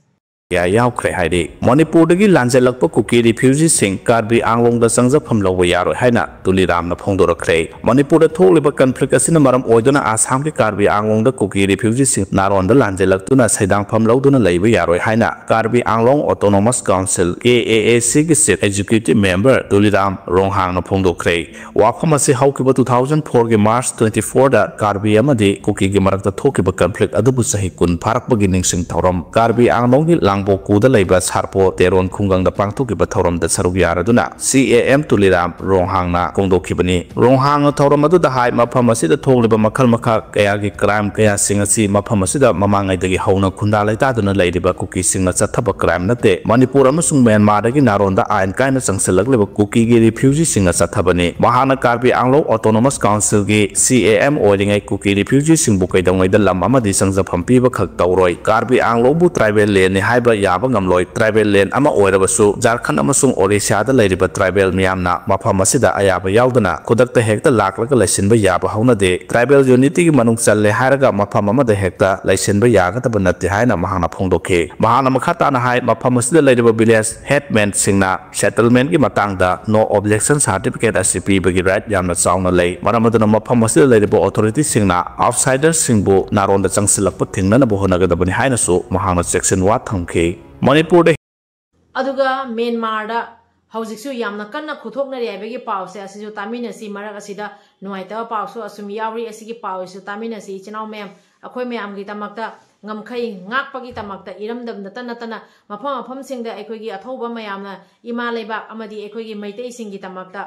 ꯀꯌꯥ ꯌꯥꯎꯈ꯭ꯔꯦ ꯍꯥꯏꯔꯤ꯫ ꯃꯅꯤꯄꯨꯔꯗꯒꯤ ꯂꯥꯟꯖꯦꯜꯂꯛꯄ ꯀꯨꯀꯤ ꯔꯤꯐ꯭ꯌꯨꯖꯤꯁꯤꯡ ꯀꯥꯔꯕꯤ ꯑꯥꯡꯂꯣꯡꯗ ꯆꯪꯖꯐꯝ ꯂꯧꯕ ꯌꯥꯔꯣꯏ ꯍꯥꯏꯅ ꯇꯨꯂꯤꯔꯥꯝꯅ ꯐꯣꯡꯗꯣꯔꯛꯈ꯭ꯔꯦ꯫ ꯃꯅꯤꯄꯨꯔꯗ ꯊꯣꯛꯂꯤꯕ ꯀꯟꯐ꯭ꯂꯤꯛ ꯑꯁꯤꯅ ꯃꯔꯝ ꯑꯣꯏꯗꯨꯅ ꯑꯁꯥꯝꯒꯤ ꯀꯥꯔꯕꯤ ꯑꯥꯡꯂꯣꯡꯗ ꯀꯨꯀꯤ ꯔꯤꯐ꯭ꯌꯨꯖꯤꯁꯤꯡ ꯅꯥꯔꯣꯟꯗ ꯂꯥꯟꯖꯦꯜꯂꯛꯇꯨꯅ ꯁꯩꯗꯥꯡꯐꯝ ꯂꯧꯗꯨꯅ ꯂꯩꯕ ꯌꯥꯔꯣꯏ ꯍꯥꯏꯅ ꯀꯥꯔꯕꯤ ꯑꯥꯡꯂꯣꯡ ꯑꯣꯇꯣꯅꯣꯃꯁ ꯀꯥꯎꯟꯁꯤꯜ, ꯀꯦ ꯑꯦ ꯑꯦ ꯁꯤꯒꯤ ꯆꯤꯐ ꯑꯦꯛꯖꯤꯀ꯭ꯌꯨꯇꯤꯚ ꯃꯦꯝꯕꯔ ꯇꯨꯂꯤꯔꯥꯝ ꯔꯣꯡꯍꯥꯡꯅ ꯐꯣꯡꯗꯣꯛꯈ꯭ꯔꯦ꯫ ꯋꯥꯐꯝ ꯑꯁꯤ ꯍꯧꯈꯤꯕ two thousand fourꯒꯤ March twenty fourꯗ ꯀꯥꯔꯕꯤ ꯑꯃꯗꯤ ꯀꯨꯀꯤꯒꯤ ꯃꯔꯛꯇ ꯊꯣꯛꯈꯤꯕ ꯀꯟꯐ꯭ꯂꯤꯛ ꯑꯗꯨꯕꯨ ꯆꯍꯤ ꯀꯨꯟ ꯐꯥꯔꯛꯄꯒꯤ ꯅꯤꯡꯁꯤꯡ ꯊꯧꯔꯝ, ꯀꯥꯔꯕꯤ ꯑꯥꯡꯂꯣꯡꯒꯤ ꯂꯥꯡꯕꯣꯛꯀꯨꯗ ꯂꯩꯕ ꯁꯥꯔꯄꯣ ꯇꯦꯔꯣꯟ ꯈꯨꯡꯒꯪꯗ ꯄꯥꯡꯊꯣꯛꯈꯤꯕ ꯊꯧꯔꯝꯗ ꯁꯔꯨꯛ ꯌꯥꯔꯗꯨꯅ ꯁꯤ ꯑꯦ ꯑꯦꯝ ꯇꯨꯂꯤꯔꯥꯝ ꯔꯣꯡꯍꯥꯡꯅ ꯐꯣꯡꯗꯣꯛꯈꯤꯕꯅꯤ꯫ ꯔꯣꯡꯍꯥꯡꯅ ꯊꯧꯔꯝ ꯑꯗꯨꯗ ꯍꯥꯏ, ꯃꯐꯝ ꯑꯁꯤꯗ ꯊꯣꯛꯂꯤꯕ ꯃꯈꯜ ꯃꯈꯥ ꯀꯌꯥꯒꯤ ꯀ꯭ꯔꯥꯏꯝ ꯀꯌꯥꯁꯤꯡ ꯑꯁꯤ ꯃꯐꯝ ꯑꯁꯤꯗ ꯃꯃꯥꯡꯉꯩꯗꯒꯤ ꯍꯧꯅ ꯈꯨꯟꯗꯥ ꯂꯩꯇꯥꯗꯨꯅ ꯂꯩꯔꯤꯕ ꯀꯨꯀꯤꯁꯤꯡꯅ ꯆꯠꯊꯕ ꯀ꯭ꯔꯥꯏꯝ ꯅꯠꯇꯦ꯫ ꯃꯅꯤꯄꯨꯔ ꯑꯃꯁꯨꯡ ꯃ꯭ꯌꯥꯟꯃꯥꯔꯗꯒꯤ ꯅꯥꯔꯣꯟꯗ ꯑꯥꯏꯟ ꯀꯥꯏꯅ ꯆꯪꯁꯤꯜꯂꯛꯂꯤꯕ ꯀꯨꯀꯤꯒꯤ ꯔꯤꯐ꯭ꯌꯨꯖꯤꯁꯤꯡꯅ ꯆꯠꯊꯕꯅꯤ꯫ ꯃꯍꯥꯛꯅ ꯀꯥꯔꯕꯤ ꯑꯥꯡꯂꯣꯡ ꯑꯣꯇꯣꯅꯣꯃꯁ ꯀꯥꯎꯟꯁꯤꯜꯒꯤ ꯁꯤ ꯑꯦ ꯑꯦꯝ ꯑꯣꯏꯔꯤꯉꯩ ꯀꯨꯀꯤ ꯔꯤꯐ꯭ꯌꯨꯖꯤꯁꯤꯡꯕꯨ ꯀꯩꯗꯧꯉꯩꯗ ꯂꯝ ꯑꯃꯗꯤ ꯆꯪꯖꯐꯝ ꯄꯤꯕꯈꯛ ꯇꯧꯔꯣꯏ꯫ ꯀꯥꯔꯕꯤ ꯑꯥꯡꯂꯣꯡꯕꯨ ꯇ꯭ꯔꯥꯏꯕꯦꯜ ꯂꯦꯟꯅꯤ ꯍꯥꯏꯕ ꯌꯥꯕ ꯉꯝꯂꯣꯏ꯫ ꯇ꯭ꯔꯥꯏꯕꯦꯜ ꯂꯦꯟ ꯑꯃ ꯑꯣꯏꯔꯕꯁꯨ ꯖꯥꯔꯈꯟ ꯑꯃꯁꯨꯡ ꯑꯣꯔꯤꯁꯥꯗ ꯂꯩꯔꯤꯕ ꯇ꯭ꯔꯥꯏꯕꯦꯜ ꯃꯤꯌꯥꯝꯅ ꯃꯐꯝ ꯑꯁꯤꯗ ꯑꯌꯥꯕ ꯌꯥꯎꯗꯅ ꯈꯨꯗꯛꯇ ꯍꯦꯛꯇ ꯂꯥꯛꯂꯒ ꯂꯩꯁꯤꯟꯕ ꯌꯥꯕ ꯍꯧꯅꯗꯦ꯫ ꯇ꯭ꯔꯥꯏꯕꯦꯜ ꯌꯨꯅꯤꯇꯤꯒꯤ ꯃꯅꯨꯡ ꯆꯜꯂꯦ ꯍꯥꯏꯔꯒ ꯃꯐꯝ ꯑꯃꯗ ꯍꯦꯛꯇ ꯂꯩꯁꯤꯟꯕ ꯌꯥꯒꯗꯕ ꯅꯠꯇꯦ ꯍꯥꯏꯅ ꯃꯍꯥꯛꯅ ꯐꯣꯡꯗꯣꯛꯈꯤ꯫ ꯃꯍꯥꯛꯅ ꯃꯈꯥ ꯇꯥꯅ ꯍꯥꯏ, ꯃꯐꯝ ꯑꯁꯤꯗ ꯂꯩꯔꯤꯕ ꯚꯤꯂꯦꯖ ꯍꯦꯗꯃꯦꯟꯁꯤꯡꯅ ꯁꯦꯇꯜꯃꯦꯟꯒꯤ ꯃꯇꯥꯡꯗ no objection certificate ꯑꯁꯤ ꯄꯤꯕꯒꯤ ꯔꯥꯏꯠ ꯌꯥꯝꯅ ꯆꯥꯎꯅ ꯂꯩ꯫ ꯃꯔꯝ ꯑꯗꯨꯅ ꯃꯐꯝ ꯑꯁꯤꯗ ꯂꯩꯔꯤꯕ ꯑꯣꯊꯣꯔꯤꯇꯤꯁꯤꯡꯅ ꯑꯥꯎꯠꯁꯥꯏꯗꯔꯁꯤꯡꯕꯨ ꯅꯥꯔꯣꯟꯗ ꯆꯪꯁꯤꯜꯂꯛꯄ ꯊꯤꯡꯅꯅꯕ ꯍꯣꯠꯅꯒꯗꯕꯅꯤ ꯍꯥꯏꯅꯁꯨ ꯃꯍꯥꯛꯅ ꯆꯦꯛꯁꯤꯟ ꯋꯥ ꯊꯝꯈꯤ꯫ ꯃꯅꯤꯄꯨꯔꯗ ꯑꯗꯨꯒ ꯃ꯭ꯌꯥꯟꯃꯥꯔꯗ ꯍꯧꯖꯤꯛꯁꯨ ꯌꯥꯝꯅ ꯀꯟꯅ ꯈꯨꯠꯊꯣꯛꯅꯔꯤ ꯍꯥꯏꯕꯒꯤ ꯄꯥꯎꯁꯦ ꯑꯁꯤꯁꯨ ꯇꯥꯃꯤꯟꯅꯁꯤ꯫ ꯃꯔꯛ ꯑꯁꯤꯗ ꯅꯨꯡꯉꯥꯏꯇꯕ ꯄꯥꯎꯁꯨ ꯑꯁꯨꯝ ꯌꯥꯎꯔꯤ꯫ ꯑꯁꯤꯒꯤ ꯄꯥꯎꯁꯨ ꯇꯥꯃꯤꯟꯅꯁꯤ, ꯏꯆꯤꯟ ꯏꯅꯥꯎ ꯃꯌꯥꯝ꯫ ꯑꯩꯈꯣꯏ ꯃꯌꯥꯝꯒꯤꯗꯃꯛꯇ ꯉꯝꯈꯩ ꯉꯥꯛꯄꯒꯤ ꯗꯃꯛꯇ ꯏꯔꯝꯗꯝ ꯅꯠꯇ ꯅꯠꯇꯅ ꯃꯐꯝ ꯃꯐꯝꯁꯤꯡꯗ ꯑꯩꯈꯣꯏꯒꯤ ꯑꯊꯧꯕ ꯃꯌꯥꯝꯅ ꯏꯃꯥ ꯂꯩꯕꯥꯛ ꯑꯃꯗꯤ ꯑꯩꯈꯣꯏꯒꯤ ꯃꯩꯇꯩꯁꯤꯡꯒꯤꯗꯃꯛꯇ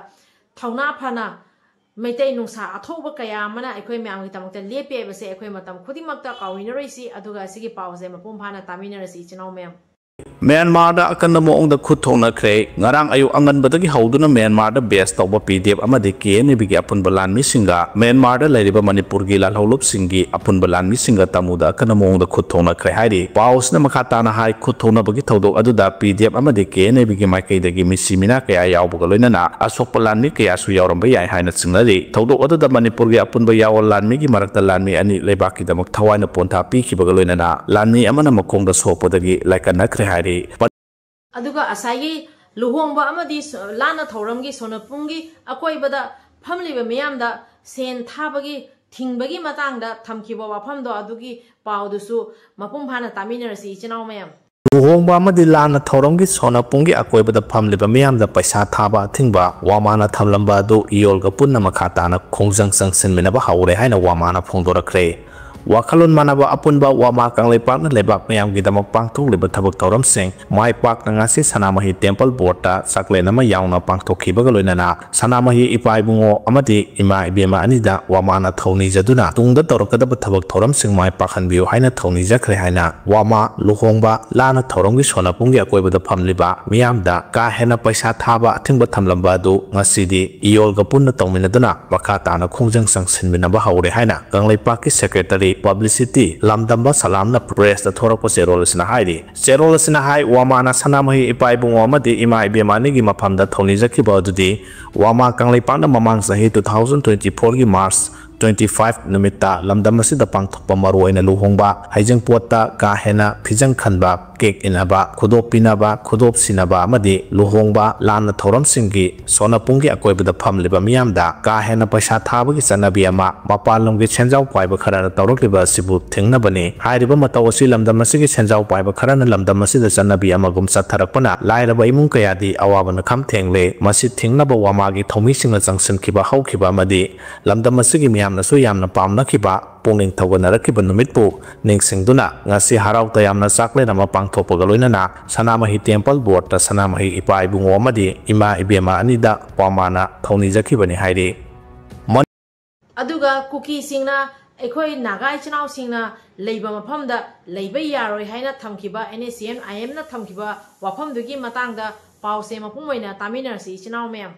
ꯊꯧꯅꯥ ꯐꯅ ꯃꯩꯇꯩ ꯅꯨꯡꯁꯥ ꯑꯊꯧꯕ ꯀꯌꯥ ꯑꯃꯅ ꯑꯩꯈꯣꯏ ꯃꯌꯥꯝꯒꯤꯗꯃꯛꯇ ꯂꯦꯞꯄꯤ ꯍꯥꯏꯕꯁꯦ ꯑꯩꯈꯣꯏ ꯃꯇꯝ ꯈꯨꯗꯤꯡꯃꯛꯇ ꯀꯥꯎꯃꯤꯟꯅꯔꯣꯏꯁꯤ꯫ ꯑꯗꯨꯒ ꯑꯁꯤꯒꯤ ꯄꯥꯎꯁꯦ ꯃꯄꯨꯡ ꯐꯥꯅ ꯇꯥꯃꯤꯟꯅꯔꯁꯤ, ꯏꯆꯤꯟ ꯏꯅꯥꯎ ꯃꯌꯥꯝ꯫ ꯃ꯭ꯌꯥꯟꯃꯥꯔꯗ ꯑꯀꯟꯕ ꯃꯑꯣꯡꯗ ꯈꯨꯠ ꯊꯣꯡꯅꯈ꯭ꯔꯦ꯫ ꯉꯔꯥꯡ ꯑꯌꯨꯛ ꯑꯉꯟꯕꯗꯒꯤ ꯍꯧꯗꯨꯅ ꯃ꯭ꯌꯥꯟꯃꯥꯔꯗ ꯕꯦꯁ ꯇꯧꯕ ꯄꯤ ꯗꯤ ꯑꯦꯐ ꯑꯃꯗꯤ ꯀꯦ ꯑꯦꯟ ꯑꯦ ꯕꯤꯒꯤ ꯑꯄꯨꯟꯕ ꯂꯥꯟꯃꯤꯁꯤꯡꯒ ꯃ꯭ꯌꯥꯟꯃꯥꯔꯗ ꯂꯩꯔꯤꯕ ꯃꯅꯤꯄꯨꯔꯒꯤ ꯂꯥꯜꯍꯧꯂꯨꯞꯁꯤꯡꯒꯤ ꯑꯄꯨꯟꯕ ꯂꯥꯟꯃꯤꯁꯤꯡꯒ ꯇꯥꯃꯨꯗ ꯑꯀꯟꯕ ꯃꯑꯣꯡꯗ ꯈꯨꯠ ꯊꯣꯡꯅꯈ꯭ꯔꯦ ꯍꯥꯏꯔꯤ꯫ ꯄꯥꯎ ꯑꯁꯤꯅ ꯃꯈꯥ ꯇꯥꯅ ꯍꯥꯏ, ꯈꯨꯠ ꯊꯣꯡꯅꯕꯒꯤ ꯊꯧꯗꯣꯛ ꯑꯗꯨꯗ ꯄꯤ ꯗꯤ ꯑꯦꯐ ꯑꯃꯗꯤ ꯀꯦ ꯑꯦꯟ ꯑꯦ ꯕꯤꯒꯤ ꯃꯥꯏꯀꯩꯗꯒꯤ ꯃꯤꯁꯤ ꯃꯤꯅꯥ ꯀꯌꯥ ꯌꯥꯎꯕꯒ ꯂꯣꯏꯅꯅ ꯑꯁꯣꯛꯄ ꯂꯥꯟꯃꯤ ꯀꯌꯥꯁꯨ ꯌꯥꯎꯔꯝꯕ ꯌꯥꯏ ꯍꯥꯏꯅ ꯆꯤꯡꯅꯔꯤ꯫ ꯊꯧꯗꯣꯛ ꯑꯗꯨꯗ ꯃꯅꯤꯄꯨꯔꯒꯤ ꯑꯄꯨꯟꯕ ꯌꯥꯑꯣꯟ ꯂꯥꯟꯃꯤꯒꯤ ꯃꯔꯛꯇ ꯂꯥꯟꯃꯤ ꯑꯅꯤ ꯂꯩꯕꯥꯛꯀꯤꯗꯃꯛ ꯊꯋꯥꯏꯅ ꯄꯣꯟꯊꯥ ꯄꯤꯈꯤꯕꯒ ꯂꯣꯏꯅꯅ ꯂꯥꯟꯃꯤ ꯑꯃꯅ ꯃꯈꯣꯡꯗ ꯁꯣꯛꯄꯗꯒꯤ ꯂꯥꯏꯀꯠꯅꯈ꯭ꯔꯦ ꯍꯥꯏꯔꯤ꯫ ꯑꯗꯨꯒ ꯉꯁꯥꯏꯒꯤ ꯂꯨꯍꯣꯡꯕ ꯑꯃꯗꯤ ꯁ-, ꯂꯥꯟꯅ ꯊꯧꯔꯝꯒꯤ ꯁꯣꯅꯄꯨꯡꯒꯤ ꯑꯀꯣꯏꯕꯗ ꯐꯝꯂꯤꯕ ꯃꯤꯌꯥꯝꯗ ꯁꯦꯟ ꯊꯥꯕꯒꯤ ꯊꯤꯡꯕꯒꯤ ꯃꯇꯥꯡꯗ ꯊꯝꯈꯤꯕ ꯋꯥꯐꯝꯗꯣ, ꯑꯗꯨꯒꯤ ꯄꯥꯎꯗꯨꯁꯨ ꯃꯄꯨꯡ ꯐꯥꯅ ꯇꯥꯃꯤꯟꯅꯔꯁꯤ, ꯏꯆꯤꯟ ꯏꯅꯥꯎ ꯃꯌꯥꯝ꯫ ꯂꯨꯍꯣꯡꯕ ꯑꯃꯗꯤ ꯂꯥꯟꯅ ꯊꯧꯔꯝꯒꯤ ꯁꯣꯅꯄꯨꯡꯒꯤ ꯑꯀꯣꯏꯕꯗ ꯐꯝꯂꯤꯕ ꯃꯤꯌꯥꯝꯗ ꯄꯩꯁꯥ ꯊꯥꯕ ꯑꯊꯤꯡꯕ ꯋꯥꯃꯥꯅ ꯊꯝꯂꯝꯕ ꯑꯗꯨ ꯏꯌꯣꯜꯒ ꯄꯨꯟꯅ ꯃꯈꯥ ꯇꯥꯅ ꯈꯣꯡꯖꯪ ꯆꯪꯁꯤꯟꯃꯤꯟꯅꯕ ꯍꯧꯔꯦ ꯍꯥꯏꯅ ꯋꯥꯃꯥꯅ ꯐꯣꯡꯗꯣꯔꯛꯈ꯭ꯔꯦ꯫ ꯋꯥꯈꯜꯂꯣꯟ ꯃꯥꯟꯅꯕ ꯑꯄꯨꯟꯕ ꯋꯥꯃꯥ ꯀꯪꯂꯩꯄꯥꯛꯅ ꯂꯩꯕꯥꯛ ꯃꯌꯥꯝꯒꯤꯗꯃꯛ ꯄꯥꯡꯊꯣꯛꯂꯤꯕ ꯊꯕꯛ ꯊꯧꯔꯝꯁꯤꯡ ꯃꯥꯏ ꯄꯥꯛꯅ ꯉꯁꯤ ꯁꯅꯥꯃꯍꯤ ꯇꯦꯝꯄꯜ ꯕꯣꯔꯗꯇ ꯆꯥꯛꯂꯦꯟ ꯑꯃ ꯌꯥꯎꯅ ꯄꯥꯡꯊꯣꯛꯈꯤꯕꯒ ꯂꯣꯏꯅꯅ ꯁꯅꯥꯃꯍꯤ ꯏꯄꯥ ꯏꯕꯨꯡꯉꯣ ꯑꯃꯗꯤ ꯏꯃꯥ ꯏꯕꯦꯝꯃ ꯑꯅꯤꯗ ꯋꯥꯃꯥꯅ ꯊꯧꯅꯤꯖꯗꯨꯅ ꯇꯨꯡꯗ ꯇꯧꯔꯛꯀꯗꯕ ꯊꯕꯛ ꯊꯧꯔꯝꯁꯤꯡ ꯃꯥꯏ ꯄꯥꯛꯍꯟꯕꯤꯌꯨ ꯍꯥꯏꯅ ꯊꯧꯅꯤꯖꯈ꯭ꯔꯦ ꯍꯥꯏꯅ ꯋꯥꯃꯥ ꯂꯨꯍꯣꯡꯕ ꯂꯥꯟꯅ ꯊꯧꯔꯝꯒꯤ ꯁꯣꯅꯄꯨꯡꯒꯤ ꯑꯀꯣꯏꯕꯗ ꯐꯝꯂꯤꯕ ꯃꯤꯌꯥꯝꯗ ꯀꯥ ꯍꯦꯟꯅ ꯄꯩꯁꯥ ꯊꯥꯕ ꯑꯊꯤꯡꯕ ꯊꯝꯂꯝꯕ ꯑꯗꯨ ꯉꯁꯤꯗꯤ ꯏꯌꯣꯜꯒ ꯄꯨꯟꯅ ꯇꯧꯃꯤꯟꯅꯗꯨꯅ ꯃꯈꯥ ꯇꯥꯅ ꯈꯣꯡꯖꯪ ꯆꯪꯁꯤꯟꯃꯤꯟꯅꯕ ꯍꯧꯔꯦ ꯍꯥꯏꯅ ꯀꯪꯂꯩꯄꯥꯛꯀꯤ ꯁꯦꯀ꯭ꯔꯦꯇꯔꯤ ꯄꯕ꯭ꯂꯤꯁꯤꯇꯤ ꯂꯝꯗꯝꯕ ꯁꯂꯥꯝꯅ ꯄ꯭ꯔꯦꯁꯇ ꯊꯣꯔꯛꯄ ꯆꯦꯔꯣꯜ ꯑꯁꯤꯅ ꯍꯥꯏꯔꯤ꯫ ꯆꯦꯔꯣꯜ ꯑꯁꯤꯅ ꯍꯥꯏ, ꯋꯥꯃꯥꯅ ꯁꯅꯥꯃꯍꯤ ꯏꯄꯥ ꯏꯕꯨꯡꯉꯣ ꯑꯃꯗꯤ ꯏꯃꯥ ꯏꯕꯦꯝꯃ ꯑꯅꯤꯒꯤ ꯃꯐꯝꯗ ꯊꯧꯅꯤꯖꯈꯤꯕ ꯑꯗꯨꯗꯤ ꯋꯥꯃꯥ ꯀꯪꯂꯩꯄꯥꯛꯅ ꯃꯃꯥꯡ ꯆꯍꯤ two thousand twenty fourꯒꯤ March twenty five ꯅꯨꯃꯤꯠꯇ ꯂꯝꯗꯝ ꯑꯁꯤꯗ ꯄꯥꯡꯊꯣꯛꯄ ꯃꯔꯨꯑꯣꯏꯅ ꯂꯨꯍꯣꯡꯕ, ꯍꯩꯖꯤꯡꯄꯣꯠꯇ ꯀꯥ ꯍꯦꯟꯅ ꯐꯤꯖꯪ ꯈꯟꯕ, ꯀꯦꯛ ꯏꯟꯅꯕ, ꯈꯨꯗꯣꯞ ꯄꯤꯅꯕ, ꯈꯨꯗꯣꯞ ꯁꯤꯅꯕ ꯑꯃꯗꯤ ꯂꯨꯍꯣꯡꯕ, ꯂꯥꯟꯅ ꯊꯧꯔꯝꯁꯤꯡꯒꯤ ꯁꯣꯅꯄꯨꯡꯒꯤ ꯑꯀꯣꯏꯕꯗ ꯐꯝꯂꯤꯕ ꯃꯤꯌꯥꯝꯗ ꯀꯥ ꯍꯦꯟꯅ ꯄꯩꯁꯥ ꯊꯥꯕꯒꯤ ꯆꯠꯅꯕꯤ ꯑꯃ ꯃꯄꯥꯟ ꯂꯝꯒꯤ ꯁꯦꯟꯖꯥꯎ ꯄꯥꯏꯕ ꯈꯔꯅ ꯇꯧꯔꯛꯂꯤꯕ ꯑꯁꯤꯕꯨ ꯊꯤꯡꯅꯕꯅꯤ꯫ ꯍꯥꯏꯔꯤꯕ ꯃꯇꯧ ꯑꯁꯤ ꯂꯝꯗꯝ ꯑꯁꯤꯒꯤ ꯁꯦꯟꯖꯥꯎ ꯄꯥꯏꯕ ꯈꯔꯅ ꯂꯝꯗꯝ ꯑꯁꯤꯗ ꯆꯠꯅꯕꯤ ꯑꯃꯒꯨꯝ ꯆꯠꯊꯔꯛꯄꯅ ꯂꯥꯏꯔꯕ ꯏꯃꯨꯡ ꯀꯌꯥꯗꯤ ꯑꯋꯥꯕ ꯅꯈꯝ ꯊꯦꯡꯂꯦ꯫ ꯃꯁꯤ ꯊꯤꯡꯅꯕ ꯋꯥꯃꯥꯒꯤ ꯊꯧꯃꯤꯁꯤꯡꯅ ꯆꯪꯁꯤꯟꯈꯤꯕ ꯍꯧꯈꯤꯕ ꯑꯃꯗꯤ ꯂꯝꯗꯝ ꯑꯁꯤꯒꯤ ꯃꯤꯌꯥꯝꯅꯁꯨ ꯌꯥꯝꯅ ꯄꯥꯝꯅꯈꯤꯕ, ꯄꯨꯛꯅꯤꯡ ꯊꯧꯒꯠꯅꯔꯛꯈꯤꯕ ꯅꯨꯃꯤꯠꯄꯨ ꯅꯤꯡꯁꯤꯡꯗꯨꯅ ꯉꯁꯤ ꯍꯔꯥꯎ ꯇꯌꯥꯝꯅ ꯆꯥꯛꯂꯦꯟ ꯑꯃ ꯄꯥꯡꯊꯣꯛꯄꯒ ꯂꯣꯏꯅꯅ ꯁꯅꯥꯃꯍꯤ ꯇꯦꯝꯄꯜ ꯕꯣꯔꯗꯇ ꯁꯅꯥꯃꯍꯤ ꯏꯄꯥ ꯏꯕꯨꯡꯉꯣ ꯑꯃꯗꯤ ꯏꯃꯥ ꯏꯕꯦꯝꯃ ꯑꯅꯤꯗ ꯋꯥꯃꯥꯅ ꯊꯧꯅꯤꯖꯈꯤꯕꯅꯤ ꯍꯥꯏꯔꯤ꯫ ꯑꯗꯨꯒ ꯀꯨꯀꯤꯁꯤꯡꯅ ꯑꯩꯈꯣꯏ ꯅꯥꯒꯥ ꯏꯆꯤꯟ ꯏꯅꯥꯎꯁꯤꯡꯅ ꯂꯩꯕ ꯃꯐꯝꯗ ꯂꯩꯕ ꯌꯥꯔꯣꯏ ꯍꯥꯏꯅ ꯊꯝꯈꯤꯕ NSCN IMꯅ ꯊꯝꯈꯤꯕ ꯋꯥꯐꯝꯗꯨꯒꯤ ꯃꯇꯥꯡꯗ ꯄꯥꯎꯁꯦ ꯃꯄꯨꯡ ꯑꯣꯏꯅ ꯇꯥꯃꯤꯟꯅꯔꯁꯤ, ꯏꯆꯤꯟ ꯏꯅꯥꯎ ꯃꯌꯥꯝ꯫